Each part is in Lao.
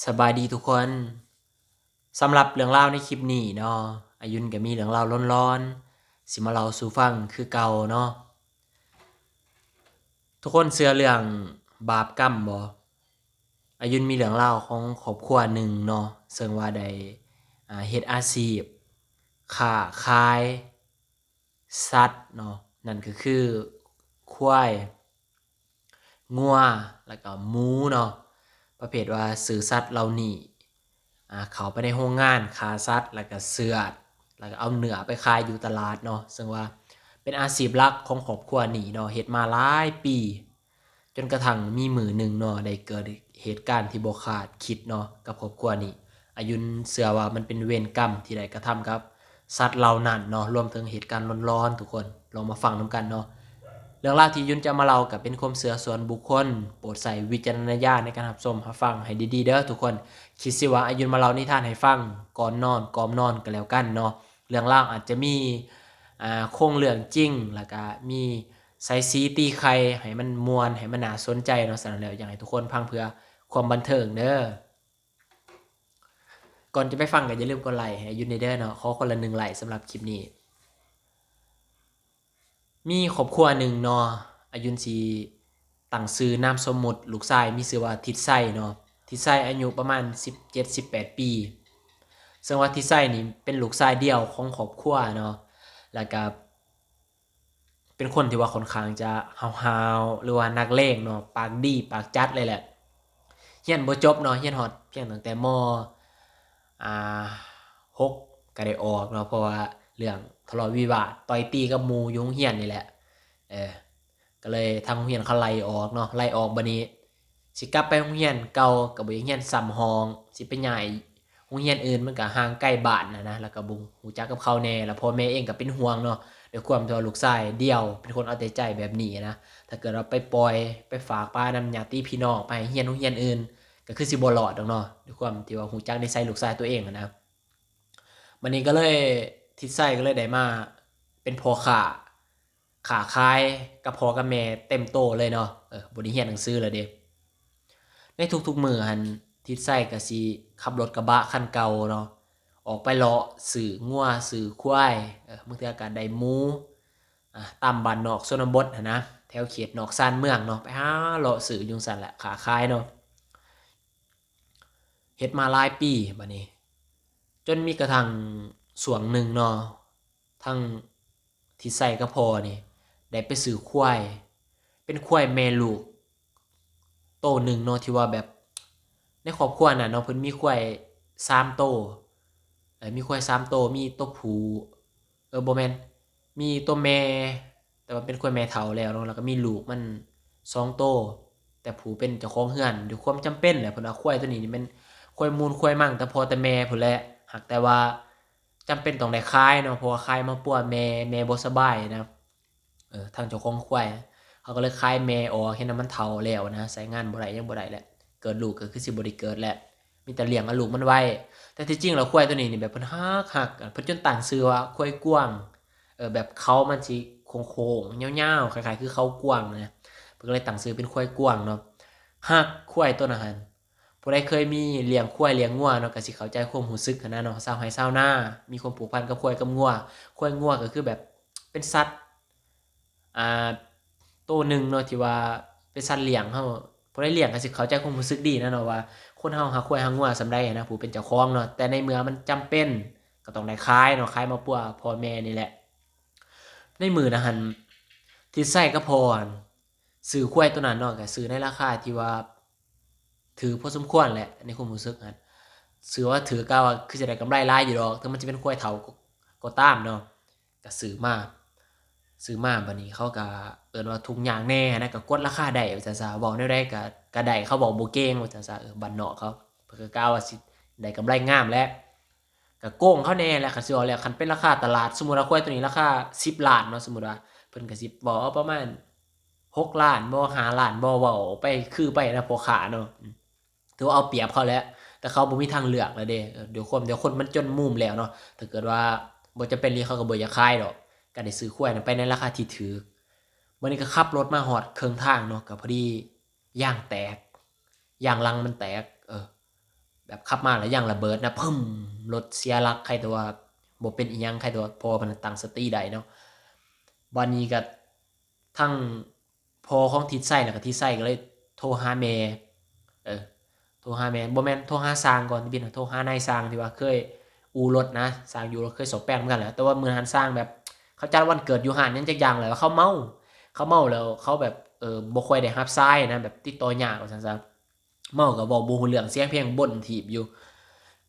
ສະບາຍດີທຸກຄົນ. ສຳລັບເລື່ອງລາວໃນຄລິບນີ້ເນາະ, ອາຍຸນກໍມີເລື່ອງລາວຫຼອນໆ ຊິມາເລົ່າສູ່ຟັງຄືເກົ່າເນາະ. ທຸກຄົນເຊື່ອເລື່ອງບາບກຳບໍ່? ອາຍຸນມີເລື່ອງລາວຂອງຄອບຄົວໜຶ່ງເນາະ, ເຊິ່ງວ່າໄດ້ ອ່າ ເຮັດອາຊີບຄ້າຂາຍ ສັດເນາະ, ນັ້ນກໍຄືຄວາຍ, ງົວ ແລ້ວກໍໝູເນາະ. ປະເພດວ່າຊື້ສັດເຫຼົ່ານີ້ ອ່າ ເຂົ້າໄປໃນໂຮງງານຂ້າສັດ ແລ້ວກໍເຊືອດ ແລ້ວກໍເອົາເນື້ອໄປຂາຍຢູ່ຕະຫຼາດເນາະ, ເຊິ່ງວ່າເປັນອາຊີບຫຼັກຂອງຄອບຄົວນີ້ເນາະ, ເຮັດມາຫຼາຍປີ. ຈົນກະທັ່ງມີມື້ໜຶ່ງເນາະ ໄດ້ເກີດເຫດການທີ່ບໍ່ຄາດຄິດເນາະກັບຄອບຄົວນີ້. ອາຍຸນເຊື່ອວ່າມັນເປັນເວນກຳທີ່ໄດ້ກະທຳກັບສັດເຫຼົ່ານັ້ນເນາະ, ລວມເຖິງເຫດການຫຼອນໆ. ທຸກຄົນລອງມາຟັງນຳກັນເນາະ. ເລື່ອງລາວທີ່ອາຍຸນຈະມາເລົ່າກໍເປັນຄວາມເຊື່ອສ່ວນບຸກຄົນ, ໂປດໃຊ້ວິຈາລະນະຍານໃນການຮັບຊົມຮັບຟັງໃຫ້ດີໆເດີທຸກຄົນ. ຄິດຊິວ່າອາຍຸນມາເລົ່ານິທານໃຫ້ຟັງກ່ອນນອນ ກ່ອມນອນກໍແລ້ວກັນເນາະ. ເລື່ອງລາວອາດຈະມີ ອ່າ ໂຄງເລື່ອງຈິງ ແລ້ວກະມີໃສ່ສີຕີໄຂ່ໃຫ້ມັນມ່ວນ ໃຫ້ມັນໜ້າສົນໃຈເນາະ. ສະນັ້ນແລ້ວ ຢາກໃຫ້ທຸກຄົນຟັງເພື່ອຄວາມບັນເທີງເດີ. ກ່ອນຈະໄປຟັງກໍຢ່າລືມກົດໄລ້ໃຫ້ອາຍຸນແດ່ເດີເນາະ, ຂໍຄົນລະໜຶ່ງໄລ້ສຳລັບຄລິບນີ້. ມີຄອບຄົວໜຶ່ງເນາະ, ອາຍຸນຊິຕັ້ງຊື່ນາມສົມມຸດລູກຊາຍ ມີຊື່ວ່າທິດໄຊເນາະ. ທິດໄຊອາຍຸປະມານສິບເຈັດ ສິບແປດປີ, ເຊິ່ງວ່າທິດໄຊນີ້ເປັນລູກຊາຍດຽວຂອງຄອບຄົວເນາະ, ແລ້ວກະເປັນຄົນທີ່ວ່າຂ້ອນຂ້າງຈະຫ້າວໆ ຫຼືວ່ານັກເລງເນາະ, ປາກດີປາກຈັດເລີຍແຫຼະ. ຮຽນບໍ່ຈົບເນາະ, ຮຽນຮອດພຽງຕັ້ງແຕ່ ມ ອ່າ ຫົກ ກໍໄດ້ອອກເນາະ, ເພາະວ່າເລື່ອງທະເລາະວິວາດ ຕ່ອຍຕີກັບໝູ່ຢູ່ໂຮງຮຽນນີ້ແຫຼະ. ເອີ ກໍເລີຍທາງໂຮງຮຽນເຂົາໄລ່ອອກເນາະ, ໄລ່ອອກ. ບັດນີ້ຊິກັບໄປໂຮງຮຽນເກົ່າກໍບໍ່ຢາກຮຽນຊ້ຳຫ້ອງ, ຊິໄປຍ້າຍໂຮງຮຽນອື່ນມັນກໍຫ່າງໄກບ້ານນະນະ, ແລ້ວກໍບໍ່ຮູ້ຈັກກັບເຂົາແດ່, ແລ້ວພໍ່ແມ່ເອງກໍເປັນຫ່ວງເນາະ, ດ້ວຍຄວາມທີ່ວ່າລູກຊາຍດຽວ ເປັນຄົນເອົາແຕ່ໃຈແບບນີ້ນະ. ຖ້າເກີດວ່າໄປປ່ອຍ ໄປຝາກປະນຳຍາດຕິພີ່ນ້ອງ ໄປໃຫ້ຮຽນໂຮງຮຽນອື່ນ ກໍຄືຊິບໍ່ລອດດອກເນາະ, ດ້ວຍຄວາມທີ່ວ່າຮູ້ຈັກນິໄສລູກຊາຍຕົວເອງຫັ້ນນະ. ບັດນີ້ກໍເລີຍ ທິດໄຊກໍເລີຍໄດ້ມາເປັນພໍ່ຄ້າ ຄ້າຂາຍກັບພໍ່ກັບແມ່ເຕັມໂຕເລີຍເນາະ, ເອີ ບໍ່ໄດ້ຮຽນໜັງສືແລ້ວເດ້. ໃນທຸກໆມື້ຫັ້ນ ທິດໄຊກໍຊິຂັບລົດກະບະຄັນເກົ່າເນາະ ອອກໄປເລາະຊື້ງົວຊື້ຄວາຍ, ເອີ ບາງເທື່ອກໍໄດ້ໝູ ອ່າ ຕາມບ້ານນອກຊົນນະບົດຫັ້ນນະ, ແຖວເຂດນອກຊານເມືອງເນາະ, ໄປຫາເລາະຊື້ຢູ່ຊັ້ນແຫຼະ, ຄ້າຂາຍເນາະ. ເຮັດມາຫຼາຍປີບັດນີ້, ຈົນມີກະທັ່ງຊ່ວງໜຶ່ງເນາະ, ທັງທິດໄຊກັບພໍ່ນີ້ໄດ້ໄປຊື້ຄວາຍ, ເປັນຄວາຍແມ່ລູກໂຕໜຶ່ງເນາະ, ທີ່ວ່າແບບໃນຄອບຄົວນັ້ນເນາະ ເພິ່ນມີຄວາຍສາມໂຕ, ເອີ ມີຄວາຍສາມໂຕ, ມີໂຕຜູ້ ເອີ ບໍ່ແມ່ນ, ມີຕົວແມ່ ແຕ່ວ່າເປັນຄວາຍແມ່ເຖົ້າແລ້ວເນາະ, ແລ້ວກໍມີລູກມັນສອງໂຕ, ແຕ່ຜູ້ເປັນເຈົ້າຂອງເຮືອນ. ດ້ວຍຄວາມຈຳເປັນແຫຼະ, ເພິ່ນວ່າຄວາຍຕົວນີ້ນີ້ແມ່ນຄວາຍມູນຄວາຍມັງແຕ່ພໍ່ແຕ່ແມ່ພຸ້ນແຫຼະ, ຫາກແຕ່ວ່າຈຳເປັນຕ້ອງໄດ້ຂາຍເນາະ, ເພາະວ່າຂາຍມາປົວແມ່, ແມ່ບໍ່ສະບາຍນະ. ເອີ ທາງເຈົ້າຂອງຄວາຍເຂົາກໍເລີຍຂາຍແມ່ອອກ, ເຫັນວ່າມັນເຖົ້າແລ້ວນະ, ໃຊ້ງານບໍ່ໄດ້ ຫຍັງບໍ່ໄດ້ແຫຼະ, ເກີດລູກກໍຄືຊິບໍ່ໄດ້ເກີດແຫຼະ, ມີແຕ່ລ້ຽງເອົາລູກມັນໄວ້. ແຕ່ທີ່ຈິງແລ້ວຄວາຍຕົວນີ້ນີ້ແບບເພິ່ນຮັກໆ ເພິ່ນຈົນຕັ້ງຊື່ວ່າຄວາຍກວາງ, ເອີ ແບບເຂົາມັນຊິໂຄ້ງໆ ຍາວໆ ຄ້າຍໆຄືເຂົາກວາງນະ, ເພິ່ນກໍເລີຍຕັ້ງຊື່ເປັນຄວາຍກວາງເນາະ. ຮັກຄວາຍຕົວນັ້ນຫັ້ນ, ຜູ້ໃດເຄີຍມີລ້ຽງຄວາຍລ້ຽງງົວເນາະ ກໍຊິເຂົ້າໃຈຄວາມຮູ້ສຶກຫັ້ນນະເນາະ, ຊາວໄຮ່ຊາວນາມີຄວາມຜູກພັນກັບຄວາຍກັບງົວ. ຄວາຍງົວກໍຄືແບບເປັນສັດ ອ່າ ໂຕໜຶ່ງເນາະ ທີ່ວ່າເປັນສັດລ້ຽງເຮົາ, ຜູ້ໃດລ້ຽງກໍຊິເຂົ້າໃຈຄວາມຮູ້ສຶກດີນະເນາະ ວ່າຄົນເຮົາຮັກຄວາຍຮັກງົວສ່ຳໃດນະ, ຜູ້ເປັນເຈົ້າຂອງເນາະ. ແຕ່ໃນເມື່ອມັນຈຳເປັນກໍຕ້ອງໄດ້ຂາຍເນາະ, ຂາຍມາປົວພໍ່ແມ່ນີ້ແຫຼະ. ໃນມື້ນັ້ນຫັ້ນ ທິດໄຊກັບພໍ່ຫັ້ນຊື້ຄວາຍໂຕນັ້ນເນາະ, ກໍຊື້ໃນລາຄາທີ່ວ່າຖືກພໍສົມຄວນແຫຼະ ໃນຄວາມຮູ້ສຶກຫັ້ນ. ຊື້ວ່າຖືກ ກະວ່າຄືຈະໄດ້ກຳໄລຫຼາຍຢູ່ດອກ, ເຖິງມັນຈະເປັນຄວາຍເຖົ້າກໍ ກໍຕາມເນາະ. ກະຊື້ມາ ຊື້ມາ ບັດນີ້ເຂົາກະເອີ້ນວ່າທຸກຍາກແດ່ນະ, ກະກົດລາຄາໄດ້ວ່າຊັ້ນຊະ, ເວົ້າແນວໃດກະ ກະໄດ້, ເຂົາເວົ້າບໍ່ເກັ່ງວ່າຊັ້ນຊະ, ເອີ ບ້ານນອກເຂົາ. ເພິ່ນກະກະວ່າຊິໄດ້ກຳໄລງາມແຫຼະ, ກະໂກງເຂົາແດ່ແຫຼະ. ຄັນຊິເວົ້າແລ້ວ ຄັນເປັນລາຄາຕະຫຼາດ ສົມມຸດວ່າຄວາຍໂຕນີ້ລາຄາສິບລ້ານເນາະ, ສົມມຸດວ່າ ເພິ່ນກະຊິເວົ້າເອົາປະມານຫົກລ້ານບໍ ຫ້າລ້ານບໍ ເວົ້າໄປຄືໄປນະພໍ່ຄ້າເນາະ. ຖືວ່າເອົາປຽບເຂົາແຫຼະ, ແຕ່ເຂົາບໍ່ມີທາງເລືອກແລ້ວເດ້. ເອີ ດ້ວຍຄວາມ ດຽວຄົນມັນຈົນມຸມແລ້ວເນາະ, ຖ້າເກີດວ່າບໍ່ຈຳເປັນອີ່ຫຼີ ເຂົາກໍບໍ່ຢາກຂາຍດອກ, ກໍໄດ້ຊື້ຄວາຍນັ້ນໄປໃນລາຄາທີ່ຖືກ. ບັດນີ້ກໍຂັບລົດມາຮອດເຄິ່ງທາງເນາະ, ກໍພໍດີຢາງແຕກ, ຢາງຫຼັງມັນແຕກ, ເອີ ແບບຂັບມາແລ້ວຢາງລະເບີດນະ ປຶ້ມ ລົດເສຍຫຼັກ ໃຄແຕ່ວ່າບໍ່ເປັນອີ່ຫຍັງ ໃຄແຕ່ວ່າພໍ່ເພິ່ນຕັ້ງສະຕິໄດ້ເນາະ. ບາດນີ້ກໍທາງພໍ່ຂອງທິດໄຊ ແລ້ວກໍທິດໄຊກໍເລີຍໂທຫາແມ່ ເອີ ໂທຫາແມ່ ບໍ່ແມ່ນ ໂທຫາຊ່າງກ່ອນ ຜິດ ໂທຫານາຍຊ່າງທີ່ວ່າເຄີຍອູ່ລົດນະ ຊ່າງຢູ່ລົດເຄີຍສ້ອມແປງນຳກັນແຫຼະ ແຕ່ວ່າມື້ນັ້ນຊ່າງແບບເຂົາຈັດວັນເກີດຢູ່ຮ້ານຫຍັງຈັກຢ່າງແຫຼະ ແລ້ວເຂົາເມົາ ເຂົາເມົາແລ້ວເຂົາແບບ ເອີ ບໍ່ຄ່ອຍໄດ້ຮັບສາຍນະ ແບບຕິດຕໍ່ຍາກວ່າຊັ້ນຊະ. ເມົາກໍເວົ້າບໍ່ຮູ້ເລື່ອງ ສຽງເພງບົນຖີບຢູ່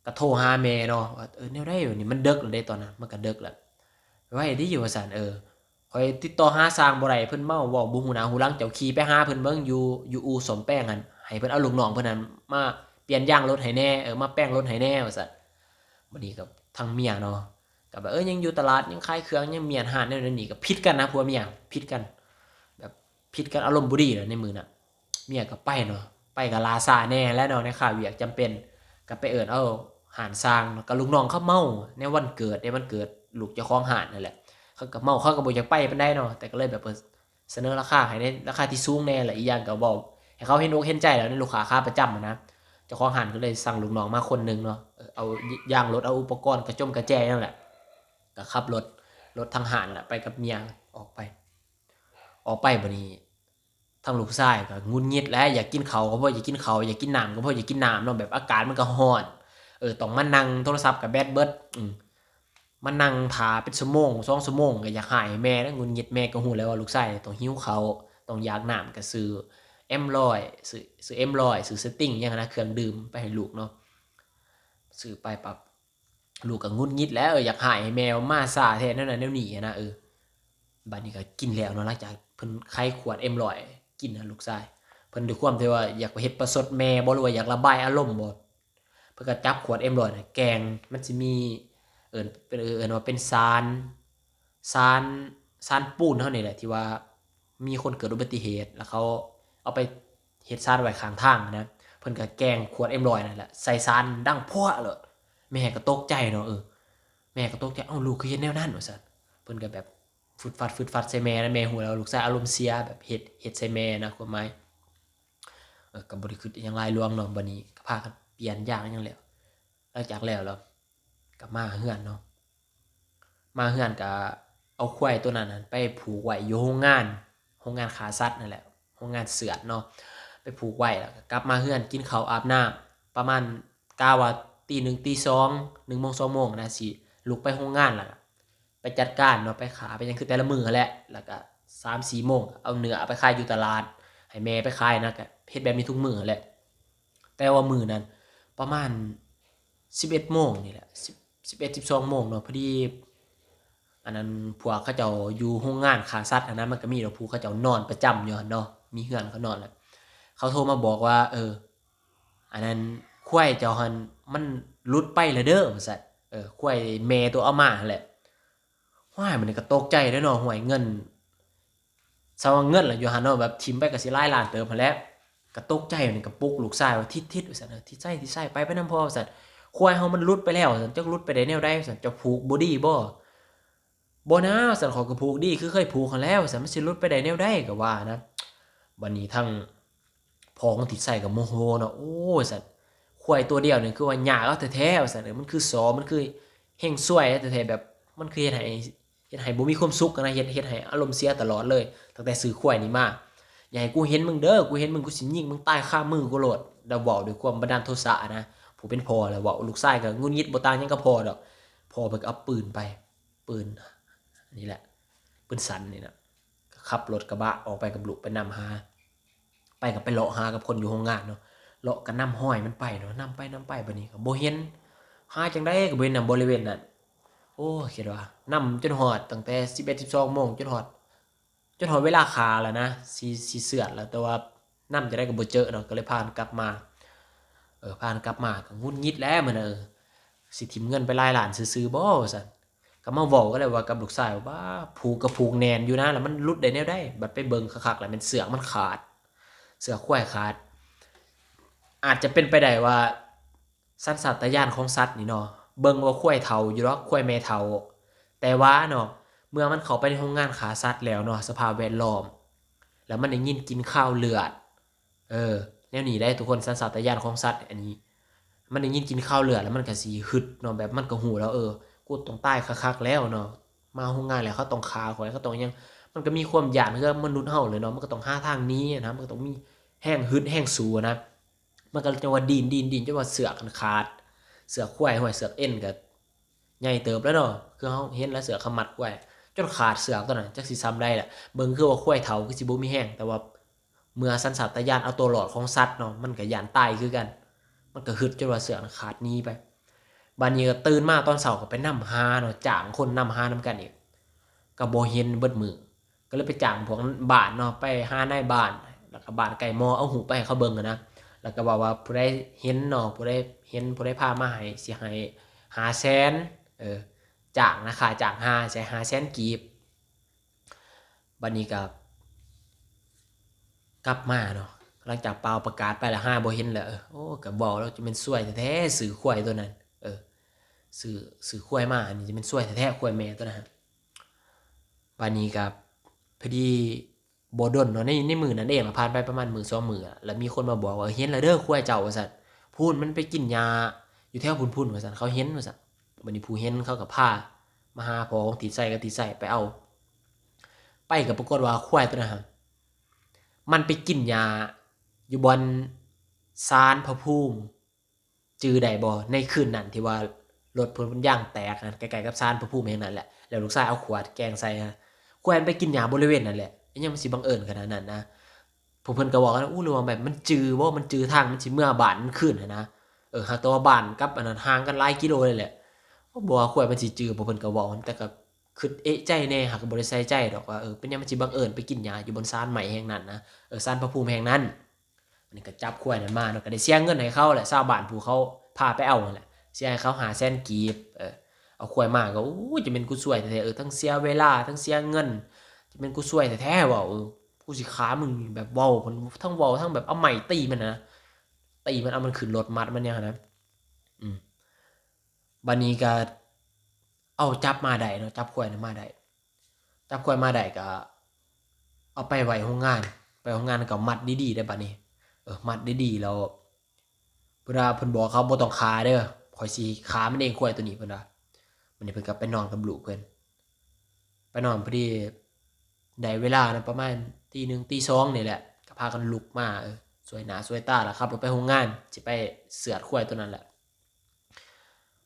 ກໍໂທຫາແມ່ເນາະ ວ່າ ເອີ ແນວໃດວະນີ້ ມັນເດິກແລ້ວເດ້ຕອນນັ້ນ ມັນກໍເດິກແລ້ວ ໄວດີວ່າຊັ້ນ ເອີ ຂ້ອຍຕິດຕໍ່ຫາຊ່າງບໍ່ໄດ້ ເພິ່ນເມົາເວົ້າບໍ່ຮູ້ໜ້າຮູ້ຫຼັງ ເຈົ້າຂີ່ໄປຫາເພິ່ນເບິ່ງຢູ່ ຢູ່ອູ່ສ້ອມແປງຫັ້ນ ໃຫ້ເພິ່ນເອົາລູກນ້ອງເພິ່ນຫັ້ນມາປ່ຽນຢາງລົດໃຫ້ແດ່ ເອີ ມາແປງລົດໃຫ້ແດ່ວ່າຊັ້ນ. ບັດນີ້ກໍທາງເມຍເນາະ ກໍແບບ ເອີ ຍັງຢູ່ຕະຫຼາດ ຍັງຂາຍເຄື່ອງ ຍັງມ້ຽນຮ້ານ ແນວນັ້ນແນວນີ້ ກໍຜິດກັນນະ ຜົວເມຍຜິດກັນ ແບບຜິດກັນ ອາລົມບໍ່ດີແຫຼະໃນມື້ນັ້ນ. ເມຍກໍໄປເນາະ ໄປກໍລ່າຊ້າແດ່ແຫຼະເນາະ ໃນຄາວຽກຈຳເປັນ ກໍໄປເອີ້ນເອົາຮ້ານຊ່າງ ແລ້ວກໍລູກນ້ອງເຂົາເມົາ ໃນວັນເກີດ ໃນວັນເກີດລູກເຈົ້າຂອງຮ້ານນັ້ນແຫຼະ ເຂົາກໍເມົາ ເຂົາກໍບໍ່ຢາກໄປປານໃດເນາະ ແຕ່ກໍເລີຍແບບ ເອີ ສະເໜີລາຄາໃຫ້ໃນລາຄາທີ່ສູງແດ່ ແລະ ອີກຢ່າງກໍເວົ້າໃຫ້ເຂົາເຫັນອົກເຫັນໃຈແຫຼະ ໃນລູກຄ້າຂາປະຈຳຫັ້ນນະ. ເຈົ້າຂອງຮ້ານກໍເລີຍສັ່ງລູກນ້ອງມາຄົນໜຶ່ງເນາະ ເອີ ເອົາຢາງລົດ ເອົາອຸປະກອນກະຈົມກະແຈຫຍັງແຫຼະ ກໍຂັບລົດ ລົດທາງຮ້ານແຫຼະ ໄປກັບເມຍອອກໄປ ອອກໄປ ບັດນີ້ ທາງລູກຊາຍກໍຫງຸດຫງິດແຫຼະ ຢາກກິນເຂົ້າກໍບໍ່ຢາກກິນເຂົ້າ ຢາກກິນນ້ຳກໍບໍ່ຢາກກິນນ້ຳເນາະ ແບບອາກາດມັນກໍຮ້ອນ ເອີ ຕ້ອງມານັ່ງ ໂທລະສັບກໍແບັດເບິດ ອືມ ມານັ່ງຖ້າເປັນຊົ່ວໂມງສອງຊົ່ວໂມງ ກໍຢາກຮ້າຍໃຫ້ແມ່ນະ ຫງຸດຫງິດ. ແມ່ກໍຮູ້ແລ້ວວ່າລູກຊາຍຕ້ອງຫິວເຂົ້າ ຕ້ອງຢາກນ້ຳ ກໍຊື້ເອັມຮ້ອຍ ຊື້ ຊື້ເອັມຮ້ອຍ ຊື້ສະຕິງຫຍັງຫັ້ນນະ ເຄື່ອງດື່ມໄປໃຫ້ລູກເນາະ ຊື້ໄປປັບ ລູກກໍຫງຸດຫງິດແຫຼະ ເອີ ຢາກຮ້າຍໃຫ້ແມ່ວ່າມາຊ້າແທ້ແນວນັ້ນແນວນີ້ຫັ້ນນະ ເອີ ບັດນີ້ກໍກິນແລ້ວເນາະ ຫຼັງຈາກເພິ່ນໄຂຂວດເອັມຮ້ອຍກິນນະ ລູກຊາຍເພິ່ນ ດ້ວຍຄວາມທີ່ວ່າຢາກເຮັດປະຊົດແມ່ບໍ ຫຼືວ່າຢາກລະບາຍອາລົມບໍ ເພິ່ນກໍຈັບຂວດເອັມຮ້ອຍນະແກ່ງ ມັນຊິມີ ເອີ້ນ ເປັນ ເອີ້ນວ່າເປັນສານ ສານ ສານປູນເຮົານີ້ແຫຼະ ທີ່ວ່າມີຄົນເກີດອຸບັດຕິເຫດ ແລ້ວເຂົາເອົາໄປເຮັດສານໄວ້ຂ້າງທາງນະ ເພິ່ນກໍແກ່ງຂວດເອັມຮ້ອຍນັ້ນແຫຼະ ໃສ່ສານດັງພວະໂລດ. ແມ່ກໍຕົກໃຈເນາະ ເອີ ແມ່ກໍຕົກໃຈ ເອົ້າ ລູກຄືເຮັດແນວນັ້ນ ວ່າຊັ້ນ. ເພິ່ນກໍແບບຟຶດຟັດຟຶດຟັດໃສ່ແມ່ນະ ແມ່ຮູ້ແລ້ວວ່າລູກຊາຍອາລົມເສຍ ແບບເຮັດ ເຮັດໃສ່ແມ່ນະ ຄວາມໝາຍ ເອີ ກໍບໍ່ໄດ້ຄິດຫຍັງຫຼາຍຫຼວງເນາະ. ບັດນີ້ກໍພາກັນປ່ຽນຢາງຫຍັງແລ້ວ ຫຼັງຈາກແລ້ວ ແລ້ວກໍມາເຮືອນເນາະ ມາເຮືອນກໍເອົາຄວາຍໂຕນັ້ນຫັ້ນໄປຜູກໄວ້ຢູ່ໂຮງງານ ໂຮງງານຂ້າສັດນັ້ນແຫຼະ ໂຮງງານເຊືອດເນາະ ໄປຜູກໄວ້ ແລ້ວກໍກັບມາເຮືອນ ກິນເຂົ້າ ອາບນ້ຳ ປະມານ ກະວ່າຕີໜຶ່ງ ຕີສອງ ໜຶ່ງໂມງ ສອງໂມງນະ ຊິລຸກໄປໂຮງງານ ແລ້ວກໍໄປຈັດການເນາະ ໄປຂ້າໄປຫຍັງ ຄືແຕ່ລະມື້ຫັ້ນແຫຼະ ແລ້ວກໍສາມສີ່ໂມງ ເອົາເນື້ອໄປຂາຍຢູ່ຕະຫຼາດ ໃຫ້ແມ່ໄປຂາຍນະ ກໍເຮັດແບບນີ້ທຸກມື້ຫັ້ນແຫຼະ. ແຕ່ວ່າມື້ນັ້ນປະມານສິບເອັດໂມງນີ້ແຫຼະ ສິບ ສິບເອັດ ສິບສອງໂມງເນາະ ພໍດີ ອັນນັ້ນ ພວກເຂົາເຈົ້າຢູ່ໂຮງງານຂ້າສັດຫັ້ນນະ ມັນກໍມີດອກຜູ້ເຂົາເຈົ້ານອນປະຈຳຢູ່ຫັ້ນເນາະ ມີເຮືອນເຂົານອນແຫຼະ ເຂົາໂທມາບອກວ່າ ເອີ ອັນນັ້ນ ຄວາຍເຈົ້າຫັ້ນມັນຫຼຸດໄປແລ້ວເດີ ວ່າຊັ້ນ. ເອີ ຄວາຍແມ່ໂຕເອົາມາຫັ້ນແຫຼະ. ຫ້ວຍ ບັດນີ້ກໍຕົກໃຈເດ້ເນາະ ຫ້ວຍ ເງິນ ຊາວວ່າເງິນລະຢູ່ຫັ້ນເນາະ ແບບຖິ້ມໄປກໍຊິຫຼາຍລ້ານເຕີບຫັ້ນແຫຼະ ກໍຕົກໃຈ ບັດນີ້ກໍປຸກລູກຊາຍວ່າ ທິດ ທິດ ວ່າຊັ້ນ ເອີ ທິດໄຊ ທິດໄຊ ໄປ ໄປນຳພໍ່ ວ່າຊັ້ນ ຄວາຍເຮົາມັນຫຼຸດໄປແລ້ວ ວ່າຊັ້ນ ຈັກຫຼຸດໄປໄດ້ແນວໃດ ວ່າຊັ້ນ ເຈົ້າຜູກບໍ່ດີບໍ່? ບໍ່ນາ ວ່າຊັ້ນ ຂ້ອຍກໍຜູກດີຄືເຄີຍຜູກຫັ້ນແຫຼະ ວ່າຊັ້ນ ມັນຊິຫຼຸດໄປໄດ້ແນວໃດ ກໍວ່ານະ. ບັດນີ້ທາງ ພໍ່ຂອງທິດໄຊກໍໂມໂຫເນາະ ໂອ້ ວ່າຊັ້ນ ຄວາຍຕົວດຽວນີ້ຄືວ່າຍາກເອົາແທ້ໆ ວ່າຊັ້ນ ເອີ ມັນຄືສໍ້ ມັນຄືເຮັງຊວຍແທ້ໆ ແບບມັນຄືເຮັດໃຫ້ ເຮັດໃຫ້ບໍ່ມີຄວາມສຸກນະ ເຮັດ ເຮັດໃຫ້ອາລົມເສຍຕະຫຼອດເລີຍ ຕັ້ງແຕ່ຊື້ຄວາຍນີ້ມາ. ຢ່າໃຫ້ກູເຫັນມຶງເດີ ກູເຫັນມຶງ ກູຊິຍິງມຶງຕາຍຄາມືກູໂລດ. ລາວເວົ້າດ້ວຍຄວາມບັນດານໂທສະນະ ຜູ້ເປັນພໍ່ລະເວົ້າ ລູກຊາຍກໍຫງຸດຫງິດ ບໍ່ຕ່າງຫຍັງກັບພໍ່ດອກ. ພໍ່ເພິ່ນກໍເອົາປືນໄປ ປືນ ອັນນີ້ແຫຼະ ປືນສັ້ນນີ້ນະ ກໍຂັບລົດກະບະອອກໄປກັບລູກ ໄປນຳຫາ ໄປກໍໄປເລາະຫາກັບຄົນຢູ່ໂຮງງານເນາະ ເລາະກໍນຳຮອຍມັນໄປເນາະ ນຳໄປ ນຳໄປ ບັດນີ້ກໍບໍ່ເຫັນ ຫາຈັ່ງໃດກໍບໍ່ເຫັນນຳບໍລິເວນນັ້ນ. ໂອ້ ຄິດວ່ານຳຈົນຮອດຕັ້ງແຕ່ສິບເອັດ ສິບສອງໂມງ ຈົນຮອດ ຈົນຮອດເວລາຂ້າແລ້ວນະ ຊິ ຊິເຊືອດແລ້ວ ແຕ່ວ່ານຳຈັ່ງໃດກໍບໍ່ເຈີເນາະ ກໍເລີຍພາກັນກັບມາ ເອີ ພາກັນກັບມາ ກໍຫງຸດຫງິດແຫຼະມື້ນັ້ນ ເອີ ຊິຖິ້ມເງິນໄປຫຼາຍລ້ານຊື່ໆບໍ ວ່າຊັ້ນ. ກໍມາເວົ້າກັນແລ້ວວ່າກັບລູກຊາຍວ່າ ຜູກກໍຜູກແໜ້ນຢູ່ນະ ແລ້ວມັນຫຼຸດໄດ້ແນວໃດ? ບັດໄປເບິ່ງຄັກໆ ແລ້ວແມ່ນເຊືອກມັນຂາດ ເຊືອກຄວາຍຂາດ. ອາດຈະເປັນໄປໄດ້ວ່າ ສັນຊາດຕະຍານຂອງສັດນີ້ເນາະ ເບິ່ງວ່າຄວາຍເຖົ້າຢູ່ດອກ ຄວາຍແມ່ເຖົ້າ ແຕ່ວ່າເນາະ ເມື່ອມັນເຂົ້າໄປໃນໂຮງງານຂ້າສັດແລ້ວເນາະ ສະພາບແວດລ້ອມ ແລ້ວມັນໄດ້ກິ່ນກິ່ນຄາວເລືອດ ເອີ ແນວນີ້ເດ້ທຸກຄົນ ສັນຊາດຕະຍານຂອງສັດ ອັນນີ້ ມັນໄດ້ຍິນກິ່ນຄາວເລືອດແລ້ວມັນກໍຊິຮຶດເນາະ ແບບມັນກໍຮູ້ແລ້ວ ເອີ ກູຕ້ອງຕາຍຄັກໆແລ້ວເນາະ ມາໂຮງງານແລ້ວເຂົາຕ້ອງຂ້າຂ້ອຍ ເຂົາຕ້ອງຫຍັງ ມັນກໍມີຄວາມຢ້ານຄືກັບມະນຸດເຮົາແຫຼະເນາະ ມັນກໍຕ້ອງຫາທາງໜີນະ ມັນກໍຕ້ອງມີແຮງຮຶດແຮງສູ້ນະ ມັນກໍຈັ່ງວ່າດີ້ນໆໆ ຈົນວ່າເຊືອກມັນຂາດ ເຊືອກຄວາຍ ຫ້ວຍ ເຊືອກເອັນກໍໃຫຍ່ເຕີບແລ້ວເນາະ ຄືເຮົາເຫັນແລ້ວ ເຊືອກເຂົາມັດຄວາຍ ຈົນຂາດເຊືອກຕົວນັ້ນ ຈັກຊິຊ່ຳໃດລະ ເບິ່ງຄືວ່າຄວາຍເຖົ້າຄືຊິບໍ່ມີແຮງ ແຕ່ວ່າ ເມື່ອສັນຊາດຕະຍານເອົາຕົວລອດຂອງສັດເນາະ ມັນກໍຢ້ານຕາຍຄືກັນ ມັນກໍຮຶດຈົນວ່າເຊືອກນັ້ນຂາດໜີໄປ. ບາດນີ້ກໍຕື່ນມາຕອນເຊົ້າກໍໄປນຳຫາເນາະ ຈ້າງຄົນນຳຫານຳກັນອີກ ກໍບໍ່ເຫັນເບິດມື້ ກໍເລີຍໄປຈ້າງພວກບ້ານເນາະ ໄປຫານາຍບ້ານ ແລ້ວກໍບ້ານໃກ້ໝໍ ເອົາຮູບໄປໃຫ້ເຂົາເບິ່ງຫັ້ນນະ ແລ້ວກໍເວົ້າວ່າຜູ້ໃດເຫັນເນາະ ຜູ້ໃດເຫັນ ຜູ້ໃດພາມາໃຫ້ ຊິໃຫ້ຫ້າແສນ ເອີ ຈ້າງນະ ຄ່າຈ້າງຫາ ໃຫ້ຫ້າແສນກີບ. ບັດນີ້ກໍກັບມາເນາະ ຫຼັງຈາກປ່າວປະກາດໄປແລ້ວ ຫາບໍ່ເຫັນແລ້ວ ໂອ້ ກໍເວົ້າແລ້ວ ຈະແມ່ນຊວຍແທ້ໆ ຊື້ຄວາຍຕົວນັ້ນ ເອີ ຊື້ ຊື້ຄວາຍມາ ອັນນີ້ຈະແມ່ນຊວຍແທ້ໆ ຄວາຍແມ່ຕົວນັ້ນ. ບັດນີ້ກໍພໍດີບໍ່ດົນເນາະ ໃນ ໃນມື້ນັ້ນເອງ ຜ່ານໄປປະມານມື້ສອງມື້ ແລ້ວມີຄົນມາບອກວ່າ ເຫັນແລ້ວເດີຄວາຍເຈົ້າ ວ່າຊັ້ນ ພຸ້ນມັນໄປກິນຫຍ້າຢູ່ແຖວພຸ້ນໆ ວ່າຊັ້ນ ເຂົາເຫັນ ວ່າຊັ້ນ. ບັດນີ້ຜູ້ເຫັນເຂົາກໍພາມາຫາພໍ່ຂອງຕິດໄຊກັບຕິດໄຊໄປເອົາ ໄປກໍປາກົດວ່າຄວາຍຕົວນັ້ນຫັ້ນ ມັນໄປກິນຫຍ້າຢູ່ບ່ອນສານພະພູມ ຈື່ໄດ້ບໍ່ ໃນຄືນນັ້ນທີ່ວ່າລົດເພິ່ນຢາງແຕກຫັ້ນ ໃກ້ໆກັບສານພະພູມແຫ່ງນັ້ນແຫຼະ ແລ້ວລູກຊາຍເອົາຂວດແກ່ງໃສ່ ຄວາຍມັນໄປກິນຫຍ້າບໍລິເວນນັ້ນແຫຼະ ອີຫຍັງມັນຊິບັງເອີນຂະໜາດນັ້ນນະ. ພວກເພິ່ນກໍເວົ້າກັນ ອູ້ ຫຼືວ່າແບບມັນຈື່ບໍ່ ມັນຈື່ທາງ ມັນຊິເມືອບ້ານມັນຄືນຫັ້ນນະ ເອີ ຫາກແຕ່ວ່າບ້ານກັບອັນນັ້ນຫ່າງກັນຫຼາຍກິໂລເລີຍແຫຼະ ບໍ່ວ່າຄວາຍມັນຊິຈື່ບໍ່ ເພິ່ນກໍເວົ້າ ແຕ່ກໍຄິດເອະໃຈແດ່ ຫາກກໍບໍ່ໄດ້ໃສ່ໃຈດອກວ່າ ເອີ ເປັນຫຍັງມັນຊິບັງເອີນໄປກິນຫຍ້າຢູ່ບ່ອນສານໄມ້ແຫ່ງນັ້ນນະ ເອີ ສານພະພູມແຫ່ງນັ້ນ. ອັນນີ້ກໍຈັບຄວາຍນັ້ນມາເນາະ ກໍໄດ້ເສຍເງິນໃຫ້ເຂົາແຫຼະ ຊາວບ້ານຜູ້ເຂົາພາໄປເອົາຫັ້ນແຫຼະ ເສຍໃຫ້ເຂົາຫ້າແສນກີບ ເອີ ເອົາຄວາຍມາກໍ ໂອ້ຍ ຈະແມ່ນກູຊວຍແທ້ໆ ເອີ ທັງເສຍເວລາ ທັງເສຍເງິນ ຈະແມ່ນກູຊວຍແທ້ໆ ເວົ້າ ເອີ ກູຊິຂ້າມຶງ ແບບເວົ້າ ທັງເວົ້າ ທັງແບບເອົາໄມ້ຕີມັນນະ ຕີມັນ ເອົາມັນຂຶ້ນລົດ ມັດມັນຫຍັງຫັ້ນນະ ອືມ ບັດນີ້ກໍເອົາຈັບມາໄດ້ເນາະ ຈັບຄວາຍນັ້ນມາໄດ້ ຈັບຄວາຍມາໄດ້ກໍເອົາໄປໄວ້ໂຮງງານ ໄປໂຮງງານກໍມັດດີໆ ເດ້ ບັດນີ້ ເອີ ມັດດີໆ ແລ້ວ ເວລາເພິ່ນບອກເຂົາ ບໍ່ຕ້ອງຂ້າເດີ ຂ້ອຍຊິຂ້າມັນເອງ ຄວາຍໂຕນີ້ ເພິ່ນວ່າ. ບັດນີ້ເພິ່ນກໍໄປນອນກັບລູກເພິ່ນ ໄປນອນ ພໍດີໄດ້ເວລານະ ປະມານຕີໜຶ່ງຕີສອງນີ້ແຫຼະ ກໍພາກັນລຸກມາ ເອີ ສວຍໜ້າສວຍຕາ ແລ້ວຂັບລົດໄປໂຮງງານ ຊິໄປເຊືອດຄວາຍໂຕນັ້ນແຫຼະ.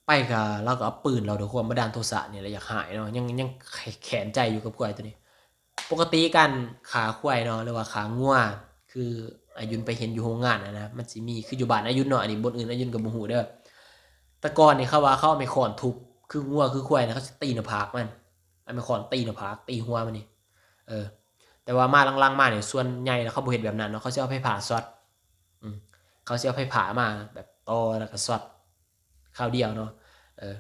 ໄປກໍ ລາວກໍເອົາປືນລາວ ດ້ວຍຄວາມບັນດານໂທສະນີ້ແຫຼະ ຢາກຮ້າຍເນາະ ຍັງ ຍັງແຂ- ແຄ້ນໃຈຢູ່ກັບຄວາຍໂຕນີ້. ປົກກະຕິການຂ້າຄວາຍເນາະ ຫຼືວ່າຂ້າງົວ ຄືອາຍຸນໄປເຫັນຢູ່ໂຮງງານຫັ້ນນະ ມັນຊິມີ ຄືຢູ່ບ້ານອາຍຸນເນາະ ອັນນີ້ບ່ອນອື່ນອາຍຸນກໍບໍ່ຮູ້ເດີ. ແຕ່ກ່ອນນີ້ເຂົາວ່າເຂົາເອົາໄມ້ຄ້ອນທຸບ ຄືງົວຄືຄວາຍນະ ເຂົາຊິຕີໜ້າຜາກມັນ ເອົາໄມ້ຄ້ອນຕີໜ້າຜາກ ຕີຫົວມັນນີ້ ເອີ ແຕ່ວ່າມາຫຼັງໆມານີ້ ສ່ວນໃຫຍ່ແລ້ວເຂົາບໍ່ເຮັດແບບນັ້ນເນາະ ເຂົາຊິເອົາໄຟຟ້າຊັອດ ອືມ ເຂົາຊິເອົາໄຟຟ້າມາແບບຕໍ່ ແລ້ວກໍຊັອດ ຄາວດຽວເນາະ ເອີ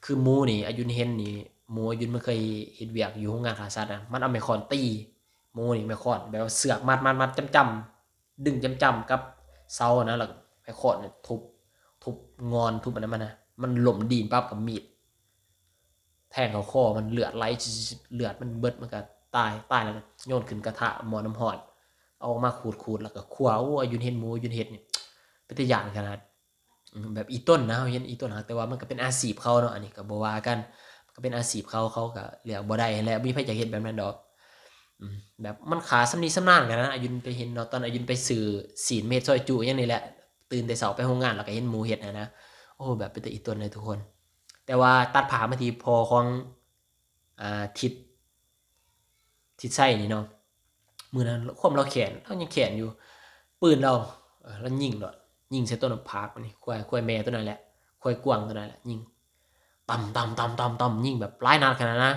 ຄືໝູນີ້ ອາຍຸນເຫັນນີ້ ໝູອາຍຸນມັນເຄີຍເຮັດວຽກຢູ່ໂຮງງານຂ້າສັດນະ ມັນເອົາໄມ້ຄ້ອນຕີໝູນີ້ ໄມ້ຄ້ອນແບບວ່າເຊືອກມັດໆໆ ຈ້ຳໆ ດຶງຈ້ຳໆກັບເສົານະ ແລ້ວໄມ້ຄ້ອນທຸບ ທຸບງອນ ທຸບອັນນັ້ນມັນນະ ມັນລົ້ມດີ້ນປັບ ກໍມີດແທງເຂົ້າຄໍມັນ ເລືອດໄຫຼ ເລືອດມັນເບິດ ມັນກໍຕາຍ ຕາຍແລ້ວກໍໂຍນຂຶ້ນກະທະໝໍ້ນ້ຳຮ້ອນ ເອົາອອກມາຂູດໆ ແລ້ວກໍຄົວ. ໂອ້ ອາຍຸນເຫັນໝູອາຍຸນເຮັດນີ້ ເປັນຕາຢ້ານຂະໜາດ. ອືມ ແບບອີ່ຕົນນະ ເຮົາເຫັນອີ່ຕົນຫັ້ນ ແຕ່ວ່າມັນກໍເປັນອາຊີບເຂົາເນາະ ອັນນີ້ກໍບໍ່ວ່າກັນ ມັນກໍເປັນອາຊີບເຂົາ ເຂົາກໍເລືອກບໍ່ໄດ້ຫັ້ນແຫຼະ ບໍ່ມີໃຜຢາກເຮັດແບບນັ້ນດອກ. ອືມ ແບບມັນຂ້າຊຳນິຊຳນານກັນນະ ອາຍຸນໄປເຫັນເນາະ ຕອນອາຍຸນໄປຊື້ຊີ້ນມາເຮັດຊອຍຈຸຫຍັງນີ້ແຫຼະ ຕື່ນແຕ່ເຊົ້າໄປໂຮງງານ ແລ້ວກໍເຫັນໝູເຮັດຫັ້ນນະ ໂອ້ ແບບເປັນຕາອີ່ຕົນເລີຍທຸກຄົນ. ແຕ່ວ່າຕັດພາບມາທີ່ພໍ່ຂອງ ອ່າ ທິດ ທິດໄຊນີ້ເນາະ ມື້ນັ້ນຄວາມລາວແຄ້ນ ລາວຍັງແຄ້ນຢູ່ ປືນລາວ ເອີ ລາວຍິງໂລດ ຍິງໃສ່ຕົ້ນໝາກພາກນີ້ ຄວາຍ ຄວາຍແມ່ໂຕນັ້ນແຫຼະ ຄວາຍກວາງໂຕນັ້ນແຫຼະ ຍິງ ຕຳ ຕຳ ຕຳ ຕຳ ຕຳ ຍິງແບບຫຼາຍນັດຂະໜາດນະ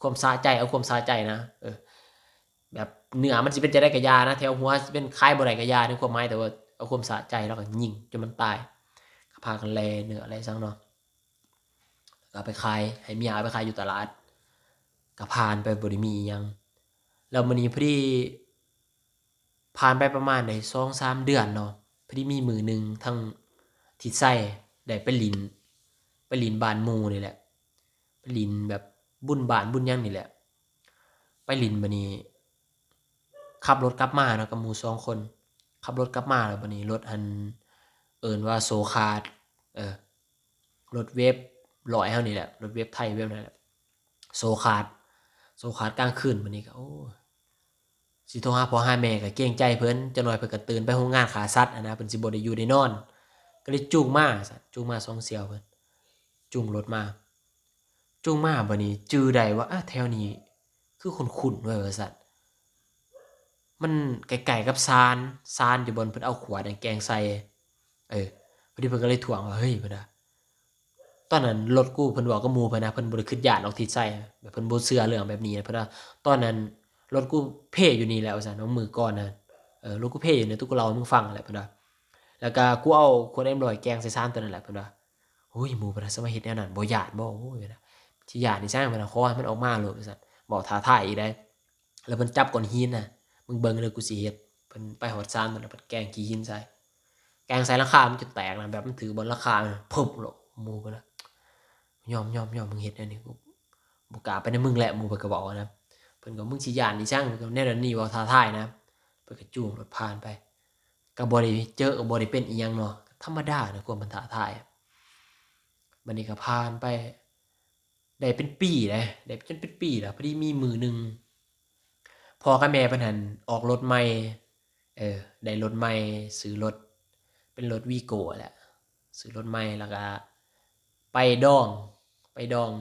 ຄວາມສະໃຈ ເອົາຄວາມສະໃຈນະ ເອີ ແບບເນື້ອມັນຊິເປັນຈັ່ງໃດກໍຢ່ານະ ແຖວຫົວຊິເປັນຂາຍບໍ່ໄດ້ກໍຢ່າ ໃນຄວາມໝາຍ ແຕ່ວ່າເອົາຄວາມສະໃຈ ແລ້ວກໍຍິງຈົນມັນຕາຍ ກໍພາກັນແລ່ເນື້ອແລ່ສັງເນາະ. ແລ້ວກໍເອົາໄປຂາຍ ໃຫ້ເມຍເອົາໄປຂາຍຢູ່ຕະຫຼາດ ກໍຜ່ານໄປ ບໍ່ໄດ້ມີອີ່ຫຍັງ. ແລ້ວມື້ນີ້ພໍດີ ຜ່ານໄປປະມານໄດ້ສອງສາມເດືອນເນາະ ພໍດີມີມື້ໜຶ່ງ ທາງທິດໄຊໄດ້ໄປຫຼິ້ນ ໄປຫຼິ້ນບ້ານໝູ່ນີ້ແຫຼະ ໄປຫຼິ້ນແບບບຸນບ້ານບຸນຫຍັງນີ້ແຫຼະ ໄປຫຼິ້ນ ບາດນີ້ຂັບລົດກັບມາເນາະ ກັບໝູ່ສອງຄົນ ຂັບລົດກັບມາ ແລ້ວບາດນີ້ລົດຫັ້ນ ເອີ້ນວ່າໂຊຄາດ ເອີ ລົດເວບຮ້ອຍເຮົານີ້ແຫຼະ ລົດເວບໄທແບບນັ້ນແຫຼະ ໂຊຄາດ ໂຊຄາດກາງຄືນ. ບັດນີ້ກໍ ໂອ້ ຊິໂທຫາພໍ່ຫາແມ່ກໍເກງໃຈເພິ່ນ ຈັກໜ້ອຍເພິ່ນກໍຕື່ນໄປໂຮງງານຂ້າສັດຫັ້ນນະ ເພິ່ນຊິບໍ່ໄດ້ຢູ່ໄດ້ນອນ ກໍເລີຍຈູງມາ ວ່າຊັ້ນ ຈູງມາສອງສ່ຽວເພິ່ນ ຈູງລົດມາ ຈູງມາ ບັດນີ້ຈື່ໄດ້ວ່າ ອາ ແຖວນີ້ຄືຄຸ້ນໆເວີ້ຍ ວ່າຊັ້ນ ມັນໃກ້ໆກັບສານ ສານຢູ່ບ່ອນເພິ່ນເອົາຂວດນັ້ນແກ່ງໃສ່ ເອີ ພໍດີເພິ່ນກໍເລີຍທ້ວງວ່າ ເຮີ້ຍ ເພິ່ນວ່າ ຕອນນັ້ນລົດກູ ເພິ່ນເວົ້າກັບໝູ່ເພິ່ນນະ ເພິ່ນບໍ່ໄດ້ຄິດຢ້ານດອກ ທິດໄຊ ແບບເພິ່ນບໍ່ເຊື່ອເລື່ອງແບບນີ້ນະ ເພິ່ນວ່າ ຕອນນັ້ນລົດກູເພຢູ່ນີ້ແຫຼະ ວ່າຊັ້ນ ມື້ກ່ອນນະ ເອີ ລົດກູເພຢູ່ນີ້ ຕູກູເລົ່າໃຫ້ມຶງຟັງຫັ້ນແຫຼະ ເພິ່ນວ່າ ແລ້ວກໍກູເອົາຂວດເອັມຮ້ອຍແກ່ງໃສ່ສານໂຕນັ້ນແຫຼະ ເພິ່ນວ່າ. ໂອ້ຍ ໝູ່ເພິ່ນວ່າ ສະມາເຮັດແນວນັ້ນ ບໍ່ຢ້ານບໍ່ ໂອ້ຍ ຊິຢ້ານອີ່ຫຍັງ ເພິ່ນວ່າ ຂໍໃຫ້ມັນອອກມາໂລດ ວ່າຊັ້ນ ເວົ້າທ້າທາຍອີກໄດ໋. ແລ້ວເພິ່ນຈັບກ້ອນຫີນນະ ມຶງເບິ່ງເດີ ກູຊິເຮັດ. ເພິ່ນໄປຮອດສານ ເພິ່ນເອົາແກ່ງຂີ້ຫີນໃສ່ ແກ່ງໃສ່ຫຼັງຄາ ມັນຈົນແຕກນະ ແບບມັນຖືກບ່ອນຫຼັງຄາ ປຶບໂລດ. ໝູ່ເພິ່ນວ່າ ຍອມ ຍອມ ຍອມ ມຶງເຮັດແນວນີ້ ກູບໍ່ກ້າໄປນຳມຶງແຫຼະ ໝູ່ເພິ່ນກໍເວົ້ານະ. ເພິ່ນກໍ ມຶງຊິຢ້ານອີ່ຫຍັງ ເພິ່ນກໍແນວນັ້ນນີ້ ເວົ້າທ້າທາຍນະ. ເພິ່ນກໍຈູງລົດຜ່ານໄປ ກໍບໍ່ໄດ້ເຈີ ບໍ່ໄດ້ເປັນອີ່ຫຍັງເນາະ ທຳມະດານະ ຄວາມມັນທ້າທາຍ. ບັດນີ້ກໍຜ່ານໄປໄດ້ເປັນປີເດ້ ໄດ້ຈົນເປັນປີແລ້ວ. ພໍດີມີມື້ໜຶ່ງ ພໍ່ກັບແມ່ເພິ່ນຫັ້ນອອກລົດໃໝ່ ເອີ ໄດ້ລົດໃໝ່ ຊື້ລົດ ເປັນລົດວີໂກ້ແຫຼະ ຊື້ລົດໃໝ່ ແລ້ວກະໄປດອງ ໄປດອງ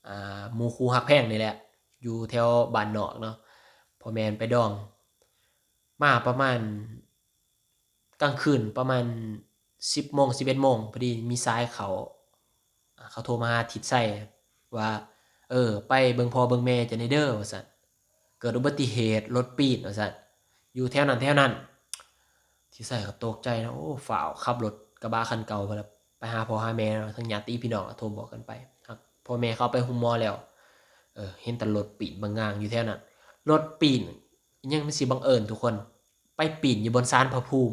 ອ່າ ໝູ່ຄູ່ຮັກແພງນີ້ແຫຼະ ຢູ່ແຖວບ້ານນອກເນາະ. ພໍ່ແມ່ໄປດອງ ມາປະມານກາງຄືນ ປະມານສິບໂມງ ສິບເອັດໂມງ ພໍດີມີສາຍເຂົ້າ ເຂົາໂທມາຫາທິດໄຊວ່າ ເອີ ໄປເບິ່ງພໍ່ເບິ່ງແມ່ເຈົ້າແດ່ເດີ ວ່າຊັ້ນ ເກີດອຸບັດຕິເຫດລົດປີນ ວ່າຊັ້ນ ຢູ່ແຖວນັ້ນແຖວນັ້ນ. ທິດໄຊກໍຕົກໃຈເນາະ ໂອ້ ຟ້າວຂັບລົດກະບະຄັນເກົ່າໄປຫາພໍ່ຫາແມ່ເນາະ ທັງຍາດຕິພີ່ນ້ອງກໍໂທບອກກັນໄປ. ພໍ່ແມ່ເຂົາໄປໂຮງໝໍແລ້ວ ເອີ ເຫັນແຕ່ລົດປີນບັງງາງຢູ່ແຖວນັ້ນ ລົດປີນ ອີ່ຫຍັງມັນຊິບັງເອີນທຸກຄົນ ໄປປີນຢູ່ບ່ອນສານພະພູມ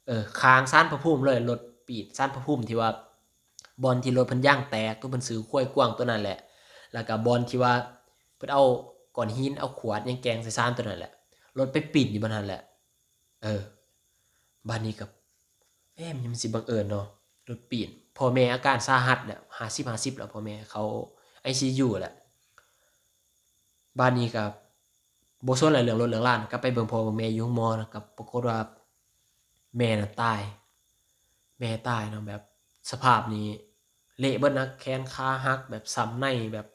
ເອີ ຂ້າງສານພະພູມເລີຍ ລົດປີນສານພະພູມທີ່ວ່າ ບ່ອນທີ່ລົດເພິ່ນຢາງແຕກ ໂຕເພິ່ນຊື້ຄວາຍກວາງໂຕນັ້ນແຫຼະ ແລ້ວກໍບ່ອນທີ່ວ່າເພິ່ນເອົາກ້ອນຫີນ ເອົາຂວດຫຍັງແກ່ງໃສ່ສານໂຕນັ້ນແຫຼະ ລົດໄປປີນຢູ່ບ່ອນຫັ້ນແຫຼະ. ເອີ ບາດນີ້ກໍ ເອີ ມັນ ມັນຊິບັງເອີນເນາະ ລົດປີນ. ພໍ່ແມ່ອາການສາຫັດແຫຼະ ຫ້າສິບຫ້າສິບແລ້ວ ພໍ່ແມ່ເຂົ້າໄອຊີຢູແຫຼະ. ບາດນີ້ກໍ ບໍ່ສົນແຫຼະເລື່ອງລົດເລື່ອງລານ ກັບໄປເບິ່ງພໍ່ເບິ່ງແມ່ຢູ່ໂຮງໝໍນະ ກໍປາກົດວ່າແມ່ນະຕາຍ ແມ່ຕາຍເນາະ. ແບບສະພາບນີ້ເລະເບິດນະ ແຂນຂາຫັກ ແບບຊ້ຳໃນ ແບບ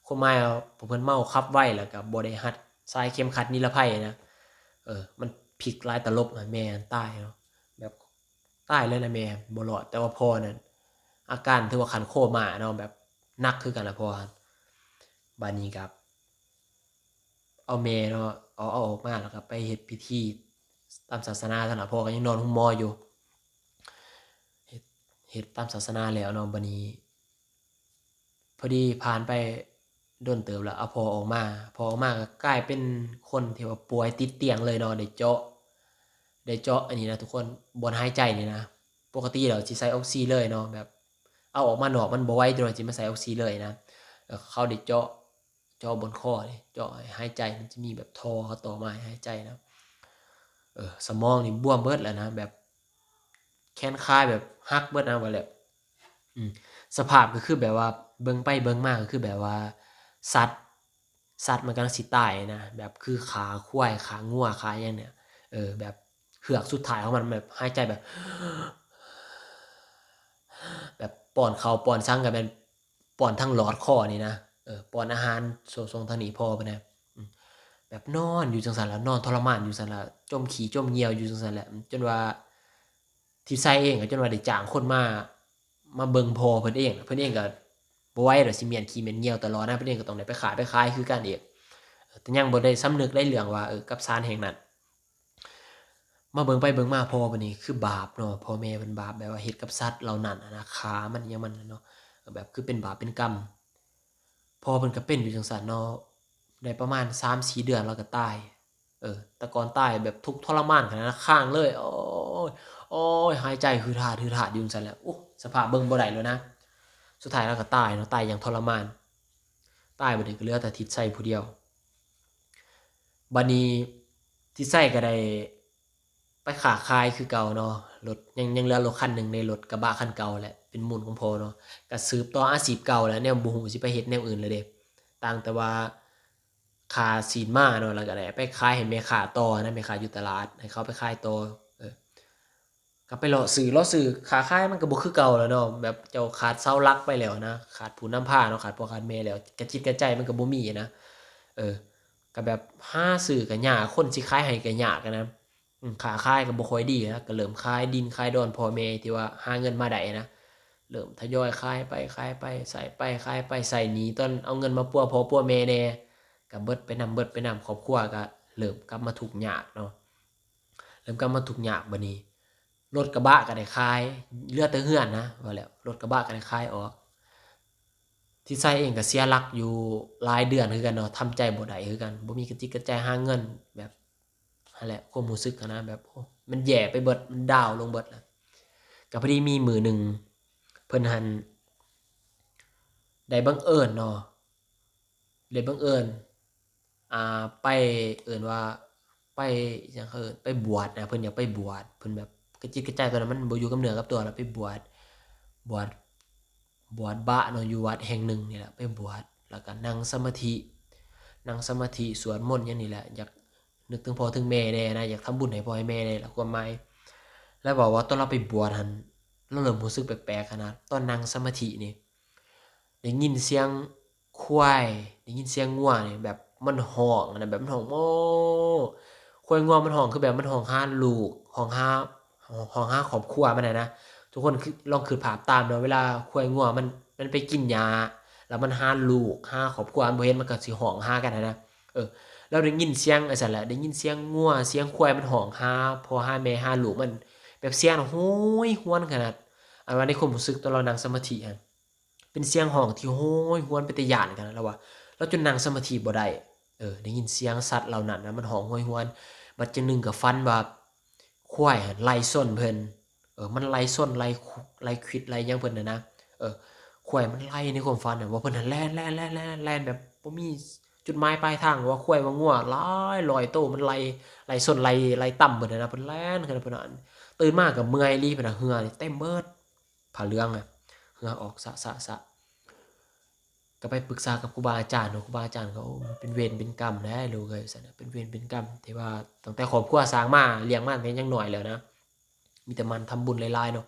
ຄວາມໝາຍວ່າພວກເພິ່ນເມົາຂັບໄວ ແລ້ວກໍບໍ່ໄດ້ຮັດສາຍເຂັມຂັດນິລະໄພນະ ເອີ ມັນພິກຫຼາຍຕະຫຼົບນະ ແມ່ນະຕາຍເນາະ. ແບບຕາຍເລີຍນະ ແມ່ບໍ່ລອດ ແຕ່ວ່າພໍ່ນັ້ນອາການຖືວ່າຂັ້ນໂຄມາເນາະ ແບບໜັກຄືກັນລະພໍ່ຫັ້ນ. ບາດນີ້ກໍ ເອົາແມ່ເນາະ ເອົາ ເອົາອອກມາ ແລ້ວກໍໄປເຮັດພິທີຕາມສາສະໜາຊັ້ນລະ ພໍ່ກໍຍັງນອນໂຮງໝໍຢູ່ ເຮັດ ເຮັດຕາມສາສະໜາແລ້ວເນາະ. ບາດນີ້ພໍດີຜ່ານໄປດົນເຕີບແລ້ວ ເອົາພໍ່ອອກມາ ພໍ່ອອກມາກໍກາຍເປັນຄົນທີ່ວ່າປ່ວຍຕິດຕຽງເລີຍເນາະ ໄດ້ເຈາະ ໄດ້ເຈາະອັນນີ້ນະທຸກຄົນ ບ່ອນຫາຍໃຈນີ້ນະ. ປົກກະຕິແລ້ວຊິໃສ່ອອກຊີເລີຍເນາະ ແບບເອົາອອກມານອກມັນບໍ່ໄຫວ ໂຕນັ້ນຊິມາໃສ່ອອກຊີເລີຍນະ. ເຂົາໄດ້ເຈາະ ເຈາະບ່ອນຄໍເດ້ ເຈາະໃຫ້ຫາຍໃຈ ມັນຈະມີແບບທໍ່ເຂົາຕໍ່ມາໃຫ້ຫາຍໃຈນະ. ເອີ ສະໝອງນີ້ບວມເບິດແລ້ວນະ ແບບແຂນຂາແບບຫັກເບິດນະ ວ່າແລ້ວ. ອືມ ສະພາບກໍຄືແບບວ່າເບິ່ງໄປເບິ່ງມາກໍຄືແບບວ່າສັດ ສັດມັນກຳລັງຊິຕາຍນະ ແບບຄືຂາຄວາຍ ຂາງົວ ຂາຫຍັງນີ້ ເອີ ແບບເຮືອກສຸດທ້າຍຂອງມັນ ແບບຫາຍໃຈແບບ ແບບປ້ອນເຂົ້າປ້ອນສັງ ກໍແມ່ນ ປ້ອນທາງຫຼອດຄໍນີ້ນະ ເອີ ປ້ອນອາຫານ ສ- ສົ່ງທາງນີ້ພໍເພິ່ນນະ ອືມ ແບບນອນຢູ່ຈັ່ງຊັ້ນລະ ນອນທໍລະມານຢູ່ຊັ້ນລະ ຈົ່ມຂີ້ຈົ່ມຍ່ຽວຢູ່ຈັ່ງຊັ້ນແຫຼະ ຈົນວ່າທິດໄຊເອງກໍຈົນວ່າໄດ້ຈ້າງຄົນມາ ມາເບິ່ງພໍ່ເພິ່ນເອງ ເພິ່ນເອງກໍບໍ່ໄຫວດອກ ຊິມ້ຽນຂີ້ມ້ຽນຍ່ຽວຕະຫຼອດນະ ເພິ່ນເອງກໍຕ້ອງໄດ້ໄປຄ້າໄປຂາຍຄືກັນອີກ ແຕ່ຍັງບໍ່ໄດ້ສຳນຶກໃນເລື່ອງວ່າ ເອີ ກັບສານແຫ່ງນັ້ນ. ມາເບິ່ງໄປເບິ່ງມາ ພໍ່ເພິ່ນນີ້ຄືບາບເນາະ ພໍ່ແມ່ເພິ່ນບາບ ແບບວ່າເຮັດກັບສັດເຫຼົ່ານັ້ນຫັ້ນນະ ຂ້າມັນຫຍັງມັນເນາະ ແບບຄືເປັນບາບເປັນກຳ. ພໍ່ເພິ່ນກໍເປັນຢູ່ຈັ່ງຊັ້ນເນາະ ໄດ້ປະມານສາມສີ່ເດືອນລາວກໍຕາຍ. ເອີ ແຕ່ກ່ອນຕາຍແບບທຸກທໍລະມານຂະໜາດ ຄ້າງເລີຍ ໂອ້ຍ ໂອ້ຍ ຫາຍໃຈຮືດຮາດ ຮືດຮາດຢູ່ຈັ່ງຊັ້ນແຫຼະ. ໂອ້ ສະພາບເບິ່ງບໍ່ໄດ້ແລ້ວນະ ສຸດທ້າຍລາວກໍຕາຍເນາະ ຕາຍຢ່າງທໍລະມານ. ຕາຍບັດນີ້ກໍເຫຼືອແຕ່ທິດໄຊຜູ້ດຽວ. ບັດນີ້ທິດໄຊກໍໄດ້ ໄປຄ້າຂາຍຄືເກົ່າເນາະ. ລົດ ຍັງ ຍັງເຫຼືອລົດຄັນໜຶ່ງເດ້ ລົດກະບະຄັນເກົ່າແຫຼະ ເປັນມູນຂອງພໍ່ເນາະ. ກະສືບຕໍ່ອາຊີບເກົ່າແຫຼະ ແນວບໍ່ຮູ້ຊິໄປເຮັດແນວອື່ນແລ້ວເດ້ ຕ່າງແຕ່ວ່າຄ້າຊີ້ນມາເນາະ ແລ້ວກະໄດ້ໄປຂາຍໃຫ້ແມ່ຄ້າຕໍ່ນະ ແມ່ຄ້າຢູ່ຕະຫຼາດ ໃຫ້ເຂົາໄປຂາຍຕໍ່. ເອີ ກໍໄປເລາະຊື້ ເລາະຊື້ ຄ້າຂາຍມັນກໍບໍ່ຄືເກົ່າແລ້ວເນາະ ແບບເຈົ້າຂາດເສົາຫຼັກໄປແລ້ວນະ ຂາດຜູ້ນຳພາເນາະ ຂາດພໍ່ຂາດແມ່ແລ້ວ ກະຈິດກະໃຈມັນກໍບໍ່ມີນະ. ເອີ ກໍແບບຫາຊື້ກໍຍາກ ຄົນຊິຂາຍໃຫ້ກໍຍາກນະ. ອືມ ຄ້າຂາຍກໍບໍ່ຄ່ອຍດີນະ ກໍເລີ່ມຂາຍດິນຂາຍດອນພໍ່ແມ່ທີ່ວ່າຫາເງິນມາໄດ້ນະ ເລີ່ມທະຍອຍຂາຍໄປ ຂາຍໄປ ຂາຍໄປ ຂາຍໄປ ໃຊ້ໜີ້ ຕອນເອົາເງິນມາປົວພໍ່ປົວແມ່ແດ່ ກໍເບິດໄປນຳ ເບິດໄປນຳ ຄອບຄົວກໍເລີ່ມກັບມາທຸກຍາກເນາະ. ເລີ່ມກັບມາທຸກຍາກ ບາດນີ້ລົດກະບະກໍໄດ້ຂາຍ ເຫຼືອແຕ່ເຮືອນນະ ວ່າແລ້ວລົດກະບະກໍໄດ້ຂາຍອອກ. ທິດໄຊເອງກໍເສຍຫຼັກຢູ່ຫຼາຍເດືອນຄືກັນເນາະ ທຳໃຈບໍ່ໄດ້ຄືກັນ ບໍ່ມີກະຈິດກະໃຈຫາເງິນ ແບບ ຫັ້ນແຫຼະ ຄວາມຮູ້ສຶກຫັ້ນນະ ແບບ ໂອ້ ມັນແຍ່ໄປເບິດ ມັນດາວລົງເບິດແລ້ວ. ກໍພໍດີມີມື້ໜຶ່ງ ເພິ່ນຫັ້ນໄດ້ບັງເອີນເນາະ ໄດ້ບັງເອີນ ອ່າ ໄປ ເອີ້ນວ່າໄປ ຫຍັງເຂົາເອີ້ນ ໄປບວດນະ ເພິ່ນຢາກໄປບວດ ເພິ່ນແບບກະຈິດກະໃຈຕອນນັ້ນມັນບໍ່ຢູ່ກັບເນື້ອກັບຕົວແລ້ວ ໄປບວດ ບວດ ບວດບະເນາະ ຢູ່ວັດແຫ່ງໜຶ່ງນີ້ແຫຼະ ໄປບວດ ແລ້ວກໍນັ່ງສະມາທິ ນັ່ງສະມາທິ ສວດມົນຫຍັງນີ້ແຫຼະ ຢາກນຶກເຖິງພໍ່ເຖິງແມ່ແດ່ນະ ຢາກທຳບຸນໃຫ້ພໍ່ໃຫ້ແມ່ແດ່ ແລ້ວຄວາມໝາຍ ລາວເວົ້າວ່າຕອນລາວໄປບວດຫັ້ນ ລາວເລີ່ມຮູ້ສຶກແປກໆຫັ້ນນະ ຕອນນັ່ງສະມາທິນີ້ ໄດ້ຍິນສຽງ ຄວາຍ ໄດ້ຍິນສຽງງົວນີ້ແບບມັນຮ້ອງນະ ແບບມັນຮ້ອງໂມ້ ຄວາຍງົວມັນຮ້ອງຄືແບບມັນຮ້ອງຫາລູກ ຮ້ອງຫາ ຮ້ອງຫາຄອບຄົວມັນນະ. ທຸກຄົນຄຶດ ລອງຄຶດພາບຕາມເນາະ ເວລາຄວາຍງົວມັນ ມັນໄປກິນຫຍ້າ ແລ້ວມັນຫາລູກ ຫາຄອບຄົວ ມັນບໍ່ເຫັນ ມັນກໍຊິຮ້ອງຫາກັນຫັ້ນນະ. ເອີ ລາວໄດ້ຍິນສຽງ ອັນຊັ້ນແຫຼະ ໄດ້ຍິນສຽງງົວ ສຽງຄວາຍມັນຮ້ອງຫາພໍ່ຫາແມ່ຫາລູກມັນ ແບບສຽງໂຫຍຫວນຂະໜາດ ອັນວ່າໃນຄວາມຮູ້ສຶກຕອນລາວນັ່ງສະມາທິຫັ້ນ ເປັນສຽງຮ້ອງທີ່ໂຫຍຫວນເປັນຕາຢ້ານຂະໜາດ ລາວວ່າ ລາວຈົນນັ່ງສະມາທິບໍ່ໄດ້. ເອີ ໄດ້ຍິນສຽງສັດເຫຼົ່ານັ້ນນະ ມັນຮ້ອງໂຫຍຫວນ. ບັດຈັ່ງໜຶ່ງກໍຝັນວ່າຄວາຍຫັ້ນໄລ່ຊົນເພິ່ນ ເອີ ມັນໄລ່ຊົນ ໄລ່ ໄລ່ຂວິດ ໄລ່ຫຍັງເພິ່ນຫັ້ນນະ. ເອີ ຄວາຍມັນໄລ່ໃນຄວາມຝັນນະ ວ່າເພິ່ນຫັ້ນແລ່ນ ແລ່ນ ແລ່ນ ແລ່ນ ແລ່ນແບບບໍ່ມີຈຸດໝາຍປາຍທາງ ວ່າຄວາຍວ່າງົວຫຼາຍຮ້ອຍໂຕ ມັນໄລ່ ໄລ່ຊົນ ໄລ່ ໄລ່ຕຳເພິ່ນຫັ້ນນະ ເພິ່ນແລ່ນຂະໜາດ ເພິ່ນ ຕື່ນມາກໍເມື່ອຍອີ່ຫຼີ ເພິ່ນວ່າເຫື່ອນີ້ເຕັມເບິດ ຜ້າເຫຼືອງອະ ເຫື່ອອອກສະ ສະ ສະ ກໍໄປປຶກສາກັບຄູບາອາຈານເນາະ. ຄູບາອາຈານກໍ ໂອ້ ມັນເປັນເວນເປັນກຳແຫຼະລູກເອີຍ ວ່າຊັ້ນນະ ເປັນເວນເປັນກຳ ທີ່ວ່າຕັ້ງແຕ່ຄອບຄົວສ້າງມາ ລ້ຽງມາຕັ້ງແຕ່ຍັງນ້ອຍແລ້ວນະ ມີແຕ່ໝັ່ນທຳບຸນຫຼາຍໆເນາະ.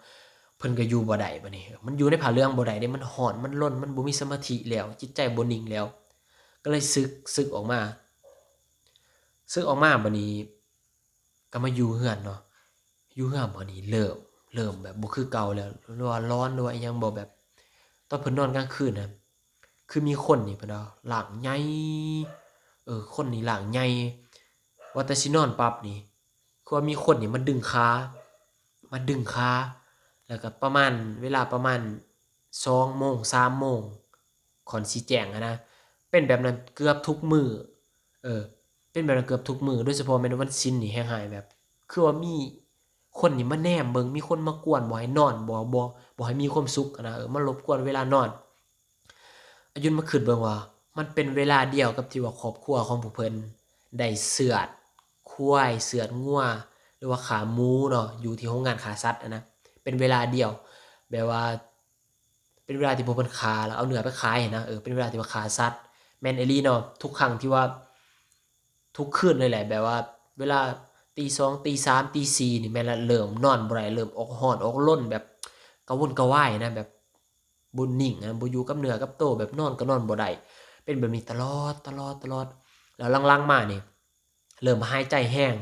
ເພິ່ນກໍຢູ່ບໍ່ໄດ້ບາດນີ້ ມັນຢູ່ໃນຜ້າເຫຼືອງບໍ່ໄດ້ເດ້ ມັນຮ້ອນ ມັນລົນ ມັນບໍ່ມີສະມາທິແລ້ວ ຈິດໃຈບໍ່ນິ່ງແລ້ວ ກໍເລີຍສຶກ ສຶກອອກມາ ສຶກອອກມາບາດນີ້ ກໍມາຢູ່ເຮືອນເນາະ ຢູ່ເຮືອນບາດນີ້ເລີ່ມ ເລີ່ມແບບບໍ່ຄືເກົ່າແລ້ວ ຫຼືວ່າຫຼອນ ຫຼືວ່າອີ່ຫຍັງບໍ່ ແບບຕອນເພິ່ນນອນກາງຄືນນະ ຄືມີຄົນນີ້ ເພິ່ນວ່າຮ່າງໃຫຍ່ ເອີ ຄົນນີ້ຮ່າງໃຫຍ່ ວ່າແຕ່ຊິນອນປັບນີ້ ຄືວ່າມີຄົນນີ້ມາດຶງຂາ ມາດຶງຂາ ແລ້ວກໍປະມານ ເວລາປະມານສອງໂມງ ສາມໂມງ ກ່ອນຊິແຈ້ງຫັ້ນນະ ເປັນແບບນັ້ນເກືອບທຸກມື້ ເອີ ເປັນແບບນັ້ນເກືອບທຸກມື້ ໂດຍສະເພາະແມ່ນວັນສິນນີ້ແຮງຮ້າຍ ແບບຄືວ່າມີຄົນນີ້ມາແນມເບິ່ງ ມີຄົນມາກວນ ບໍ່ໃຫ້ນອນ ບໍ່ ບໍ່ ບໍ່ໃຫ້ມີຄວາມສຸກຫັ້ນນະ ເອີ ມາລົບກວນເວລານອນ. ອາຍຸນມາຄິດເບິ່ງວ່າ ມັນເປັນເວລາດຽວກັບທີ່ວ່າຄອບຄົວຂອງພວກເພິ່ນໄດ້ເຊືອດຄວາຍ ເຊືອດງົວ ຫຼືວ່າຂ້າໝູເນາະ ຢູ່ທີ່ໂຮງງານຂ້າສັດຫັ້ນນະ ເປັນເວລາດຽວ ແບບວ່າ ເປັນເວລາທີ່ພວກເພິ່ນຂ້າ ແລ້ວເອົາເນື້ອໄປຂາຍຫັ້ນນະ ເອີ ເປັນເວລາທີ່ວ່າຂ້າສັດ ແມ່ນອີ່ຫຼີເນາະ. ທຸກຄັ້ງທີ່ວ່າ ທຸກຄືນເລີຍແຫຼະ ແບບວ່າເວລາຕີສອງ ຕີສາມ ຕີສີ່ນີ້ ແມ່ນລະເລີ່ມນອນບໍ່ໄດ້ ເລີ່ມອອກຮ້ອນອອກລົນ ແບບກະວົນກະວາຍນະ ແບບບໍ່ນິ່ງນະ ບໍ່ຢູ່ກັບເນື້ອກັບໂຕ ແບບນອນກໍນອນບໍ່ໄດ້ ເປັນແບບນີ້ຕະຫຼອດ ຕະຫຼອດ ຕະຫຼອດ. ແລ້ວຫຼັງໆມານີ້ ເລີ່ມຫາຍໃຈແຮງ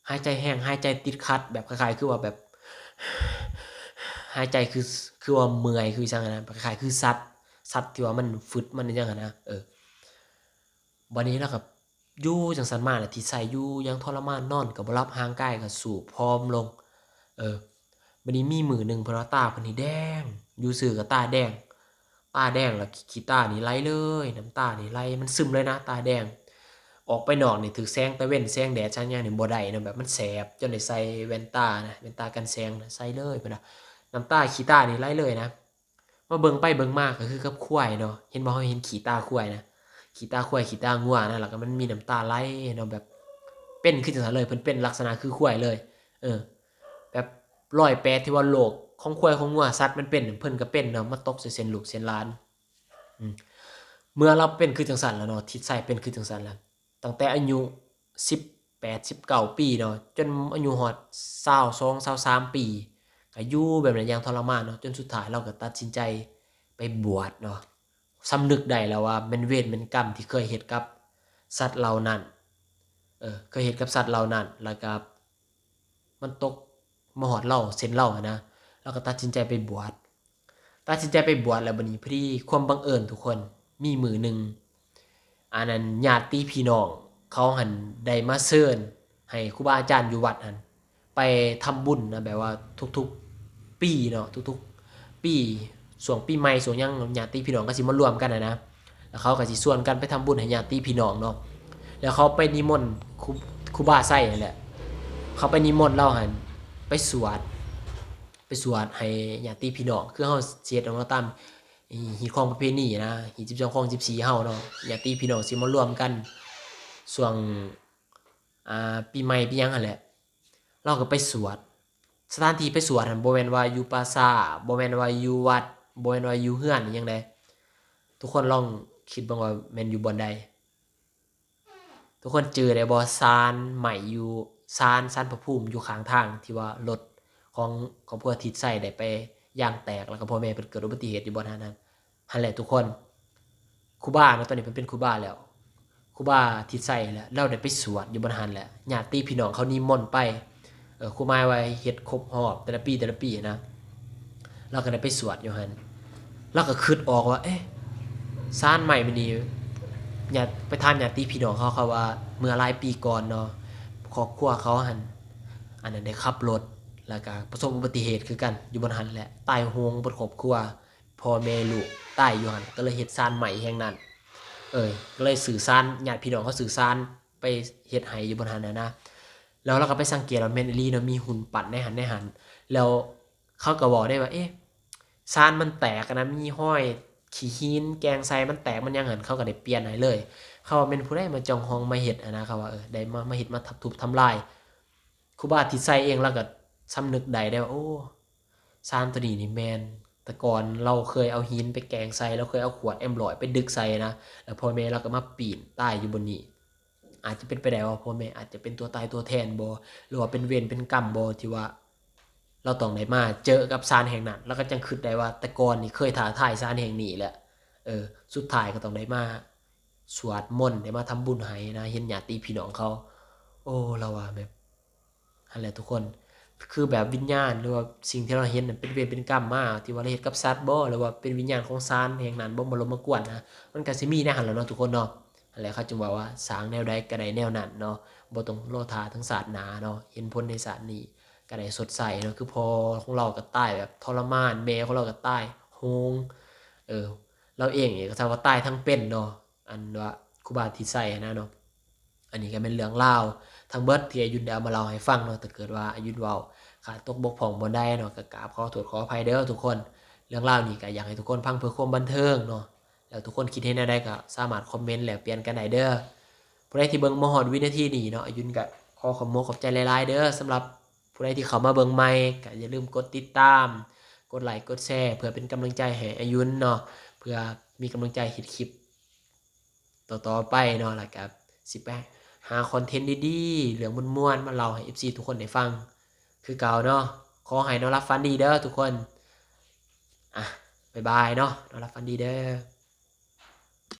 ຫາຍໃຈແຮງ ຫາຍໃຈຕິດຂັດ ແບບຄ້າຍໆຄືວ່າແບບ ຫາຍໃຈຄື ຄືວ່າເມື່ອຍ ຄືອີ່ຫຍັງຫັ້ນນະ ຄ້າຍໆຄືສັດ ສັດທີ່ວ່າມັນຟຶດ ມັນອີ່ຫຍັງຫັ້ນນະ ເອີ ບາດນີ້ລາວກໍຢູ່ຈັ່ງຊັ້ນມາແຫຼະ ທີ່ໃຊ້ຢູ່ຢ່າງທໍລະມານ ນອນກໍບໍ່ຫຼັບ ຮ່າງກາຍກໍສູບຜອມລົງ ເອີ ບາດນີ້ມີມື້ໜຶ່ງ ເພິ່ນວ່າຕາເພິ່ນນີ້ແດງ ຢູ່ຊື່ກໍຕາແດງ ຕາແດງ ແລ້ວຂີ້ຕານີ້ໄຫຼເລີຍ ນ້ຳຕານີ້ໄຫຼ ມັນຊຶມເລີຍນະ ຕາແດງ. ອອກໄປນອກນີ້ຖືກແສງຕາເວັນ ແສງແດດ ແສງຫຍັງນີ້ບໍ່ໄດ້ນະ ແບບມັນແສບ ຈົນໄດ້ໃສ່ແວ່ນຕານະ ແວ່ນຕາກັນແສງນະ ໃສ່ເລີຍ ເພິ່ນວ່າ ນ້ຳຕາ ຂີ້ຕານີ້ໄຫຼເລີຍນະ. ມາເບິ່ງໄປເບິ່ງມາກໍຄືກັບຄວາຍເນາະ ເຫັນບໍ່ ເຮົາເຫັນຂີ້ຕາຄວາຍນະ ຂີ້ຕາຄວາຍ ຂີ້ຕາງົວນະ ແລ້ວກໍມັນມີນ້ຳຕາໄຫຼເນາະ ແບບເປັນຄືຈັ່ງຊັ້ນເລີຍ ເພິ່ນເປັນລັກສະນະຄືຄວາຍເລີຍ. ເອີ ແບບລອຍແປດທີ່ວ່າໂລກຂອງຄວາຍຂອງງົວສັດມັນເປັນ ເພິ່ນກໍເປັນເນາະ ມາຕົກໃສ່ເຊັ່ນລູກເຊັ່ນຫຼານ. ອືມ ເມື່ອລາວເປັນຄືຈັ່ງຊັ້ນແລ້ວເນາະ ທິດໄຊເປັນຄືຈັ່ງຊັ້ນແລ້ວ ຕັ້ງແຕ່ອາຍຸສິບແປດ ສິບເກົ້າປີເນາະ ຈົນອາຍຸຮອດຊາວສອງ ຊາວສາມປີ ກໍຢູ່ແບບນັ້ນຢ່າງທໍລະມານເນາະ ຈົນສຸດທ້າຍລາວກໍຕັດສິນໃຈໄປບວດເນາະ. ສຳນຶກໄດ້ແລ້ວວ່າແມ່ນເວນແມ່ນກຳທີ່ເຄີຍເຮັດກັບສັດເຫຼົ່ານັ້ນ ເອີ ເຄີຍເຮັດກັບສັດເຫຼົ່ານັ້ນ ແລ້ວກໍມັນຕົກມາຮອດລາວ ເຊັ່ນລາວຫັ້ນນະ ລາວກໍຕັດສິນໃຈໄປບວດ. ຕັດສິນໃຈໄປບວດແລ້ວ ບັດນີ້ພໍດີຄວາມບັງເອີນທຸກຄົນ ມີມື້ໜຶ່ງ ອັນນັ້ນ ຍາດຕິພີ່ນ້ອງເຂົາຫັ້ນໄດ້ມາເຊີນໃຫ້ຄູບາອາຈານຢູ່ວັດຫັ້ນ ໄປທຳບຸນນະ ແບບວ່າທຸກໆປີເນາະ ທຸກໆປີ ຊ່ວງປີໃໝ່ ຊ່ວງຫຍັງ ຍາດຕິພີ່ນ້ອງກໍຊິມາລວມກັນຫັ້ນນະ ແລ້ວເຂົາກໍຊິຊວນກັນໄປທຳບຸນໃຫ້ຍາດຕິພີ່ນ້ອງເນາະ. ແລ້ວເຂົາໄປນິມົນຄູ ຄູບາໄຊຫັ້ນແຫຼະ ເຂົາໄປນິມົນລາວຫັ້ນ ໄປສວດ ໄປສວດໃຫ້ຍາດຕິພີ່ນ້ອງ ຄືເຮົາຊິເຮັດເນາະ ຕາມຮີດຄອງປະເພນີນະ ຮີດສິບສອງຄອງສິບສີ່ເຮົາເນາະ ຍາດຕິພີ່ນ້ອງຊິມາລວມກັນຊ່ວງ ອ່າ ປີໃໝ່ປີຫຍັງຫັ້ນແຫຼະ ລາວກໍໄປສວດ. ສະຖານທີ່ໄປສວດຫັ້ນ ບໍ່ແມ່ນວ່າຢູ່ປ່າຊ້າ ບໍ່ແມ່ນວ່າຢູ່ວັດ ບໍ່ແມ່ນວ່າຢູ່ເຮືອນອີ່ຫຍັງໃດ. ທຸກຄົນລອງຄິດເບິ່ງວ່າແມ່ນຢູ່ບ່ອນໃດ? ທຸກຄົນຈື່ໄດ້ບໍ່? ສານໄມ້ຢູ່ ສານ ສານພະພູມຢູ່ຂ້າງທາງ ທີ່ວ່າລົດຂອງຄອບຄົວທິດໄຊໄດ້ໄປຢາງແຕກ ແລ້ວກໍພໍ່ແມ່ເພິ່ນເກີດອຸບັດຕິເຫດຢູ່ບ່ອນຫັ້ນ ຫັ້ນແຫຼະທຸກຄົນ. ຄູບາເນາະ ຕອນນີ້ເພິ່ນເປັນຄູບາແລ້ວ ຄູບາທິດໄຊແຫຼະ ລາວໄດ້ໄປສວດຢູ່ບ່ອນຫັ້ນແຫຼະ ຍາດຕິພີ່ນ້ອງເຂົານິມົນໄປ ເອີ ຄວາມໝາຍວ່າເຮັດຄົບຮອບແຕ່ລະປີ ແຕ່ລະປີນະ ລາວກໍໄດ້ໄປສວດຢູ່ຫັ້ນ ລາວກໍຄິດອອກວ່າ ເອະ ສານໄມ້ມື້ນີ້ ຍາດ ໄປຖາມຍາດຕິພີ່ນ້ອງເຂົາ ເຂົາວ່າເມື່ອຫຼາຍປີກ່ອນເນາະ ຄອບຄົວເຂົາຫັ້ນ ອັນນັ້ນ ໄດ້ຂັບລົດ ແລ້ວກໍປະສົບອຸບັດຕິເຫດຄືກັນ ຢູ່ບ່ອນຫັ້ນແຫຼະ ຕາຍໂຫງເບິດຄອບຄົວ ພໍ່ແມ່ລູກຕາຍຢູ່ຫັ້ນ ກໍເລີຍເຮັດສານໄມ້ແຫ່ງນັ້ນ ເອີ ກໍເລີຍຊື່ສານ ຍາດພີ່ນ້ອງເຂົາຊື່ສານໄປເຮັດໃຫ້ຢູ່ບ່ອນຫັ້ນນະ ແລ້ວລາວກໍໄປສັງເກດວ່າແມ່ນອີ່ຫຼີເນາະ ມີຫຸ່ນປັ້ນໃນຫັ້ນໃນຫັ້ນ ແລ້ວເຂົາກໍເວົ້າໄດ້ວ່າ ເອະ ສານມັນແຕກນະ ມີຮອຍຂີ້ຫີນແກ່ງໃສ່ ມັນແຕກມັນຫຍັງຫັ້ນ ເຂົາກໍໄດ້ປ່ຽນໃຫ້ເລີຍ ເຂົາວ່າແມ່ນຜູ້ໃດມາຈ່ອງຮ່ອງມາເຮັດຫັ້ນນະ ເຂົາວ່າ ເອີ ໄດ້ມາ ມາເຮັດ ມາທຸບທຳລາຍ. ຄູບາທິດໄຊເອງລາວກໍສຳນຶກໄດ້ເດ້ວ່າ ໂອ້ ສານໂຕນີ້ນີ້ແມ່ນ ແຕ່ກ່ອນລາວເຄີຍເອົາຫີນໄປແກ່ງໃສ່ ລາວເຄີຍເອົາຂວດເອັມຮ້ອຍໄປດຶກໃສ່ນະ ແລ້ວພໍ່ແມ່ລາວກໍມາປີ້ນຕາຍຢູ່ບ່ອນນີ້ ອາດຈະເປັນໄປໄດ້ວ່າພໍ່ແມ່ອາດຈະເປັນຕົວຕາຍຕົວແທນບໍ ຫຼືວ່າເປັນເວນເປັນກຳບໍ ທີ່ວ່າລາວຕ້ອງໄດ້ມາເຈີກັບສານແຫ່ງນັ້ນ ລາວກໍຈັ່ງຄິດໄດ້ວ່າ ແຕ່ກ່ອນນີ້ເຄີຍທ້າທາຍສານແຫ່ງນີ້ແຫຼະ ເອີ ສຸດທ້າຍກໍຕ້ອງໄດ້ມາສວດມົນ ໄດ້ມາທຳບຸນໃຫ້ນະ ເຫັນຍາດຕິພີ່ນ້ອງເຂົາ ໂອ້ ລາວວ່າແບບ ຫັ້ນແຫຼະທຸກຄົນ ຄືແບບວິນຍານ ຫຼືວ່າສິ່ງທີ່ເຮົາເຫັນນັ້ນ ເປັນເວນເປັນກຳມາ ທີ່ວ່າເຮົາເຮັດກັບສັດບໍ ຫຼືວ່າເປັນວິນຍານຂອງສານແຫ່ງນັ້ນບໍ ມາລົບມາກວນນະ ມັນກໍຊິມີແນວຫັ້ນແຫຼະເນາະທຸກຄົນເນາະ. ຫັ້ນແຫຼະ ເຂົາຈຶ່ງເວົ້າວ່າ ສ້າງແນວໃດກໍໄດ້ແນວນັ້ນເນາະ ບໍ່ຕ້ອງລໍຖ້າເຖິງຊາດໜ້າເນາະ ເຫັນຜົນໃນຊາດນີ້ກໍໄດ້ຊົດໃຊ້ເນາະ. ຄືພໍ່ຂອງລາວກໍຕາຍແບບທໍລະມານ ແມ່ຂອງລາວກໍຕາຍໂຫງ ເອີ ລາວເອງນີ້ກໍຖືວ່າຕາຍທັງເປັນເນາະ ອັນວ່າຄູບາທິດໄຊຫັ້ນນະເນາະ. ອັນນີ້ກໍແມ່ນເລື່ອງລາວທັງເບິດທີ່ອາຍຸນໄດ້ເອົາມາເລົ່າໃຫ້ຟັງເນາະ. ຖ້າເກີດວ່າອາຍຸນເວົ້າຂາດຕົກບົກຜ່ອງບ່ອນໃດເນາະ ກໍກາບຂໍໂທດຂໍອະໄພເດີທຸກຄົນ. ເລື່ອງລາວນີ້ກໍຢາກໃຫ້ທຸກຄົນຟັງເພື່ອຄວາມບັນເທີງເນາະ. ແລ້ວທຸກຄົນຄິດເຫັນແນວໃດກໍສາມາດຄອມເມັນແລກປ່ຽນກັນໄດ້ເດີ. ຜູ້ໃດທີ່ເບິ່ງມາຮອດວິນາທີນີ້ເນາະ ອາຍຸນກໍຂໍຂອບມົກຂອບໃຈຫຼາຍໆເດີ. ສຳລັບຜູ້ໃດທີ່ເຂົ້າມາເບິ່ງໃໝ່ ກໍຢ່າລືມກົດຕິດຕາມ ກົດໄລ ກົດແຊ ເພື່ອເປັນກຳລັງໃຈໃຫ້ອາຍຸນເນາະ ເພື່ອມີກຳລັງໃຈເຮັດຄລິບ ຕໍ່ໆໄປເນາະ ແລ້ວກະຊິໄປຫາຄອນເທັນດີໆ ເລື່ອງມ່ວນໆ ມາເລົ່າໃຫ້ເອັຟຊີທຸກຄົນໄດ້ຟັງຄືເກົ່າເນາະ. ຂໍໃຫ້ນອນຫຼັບຝັນດີເດີທຸກຄົນ. ອ່ະ ບາຍບາຍເນາະ ນອນຫຼັບຝັນດີເດີ.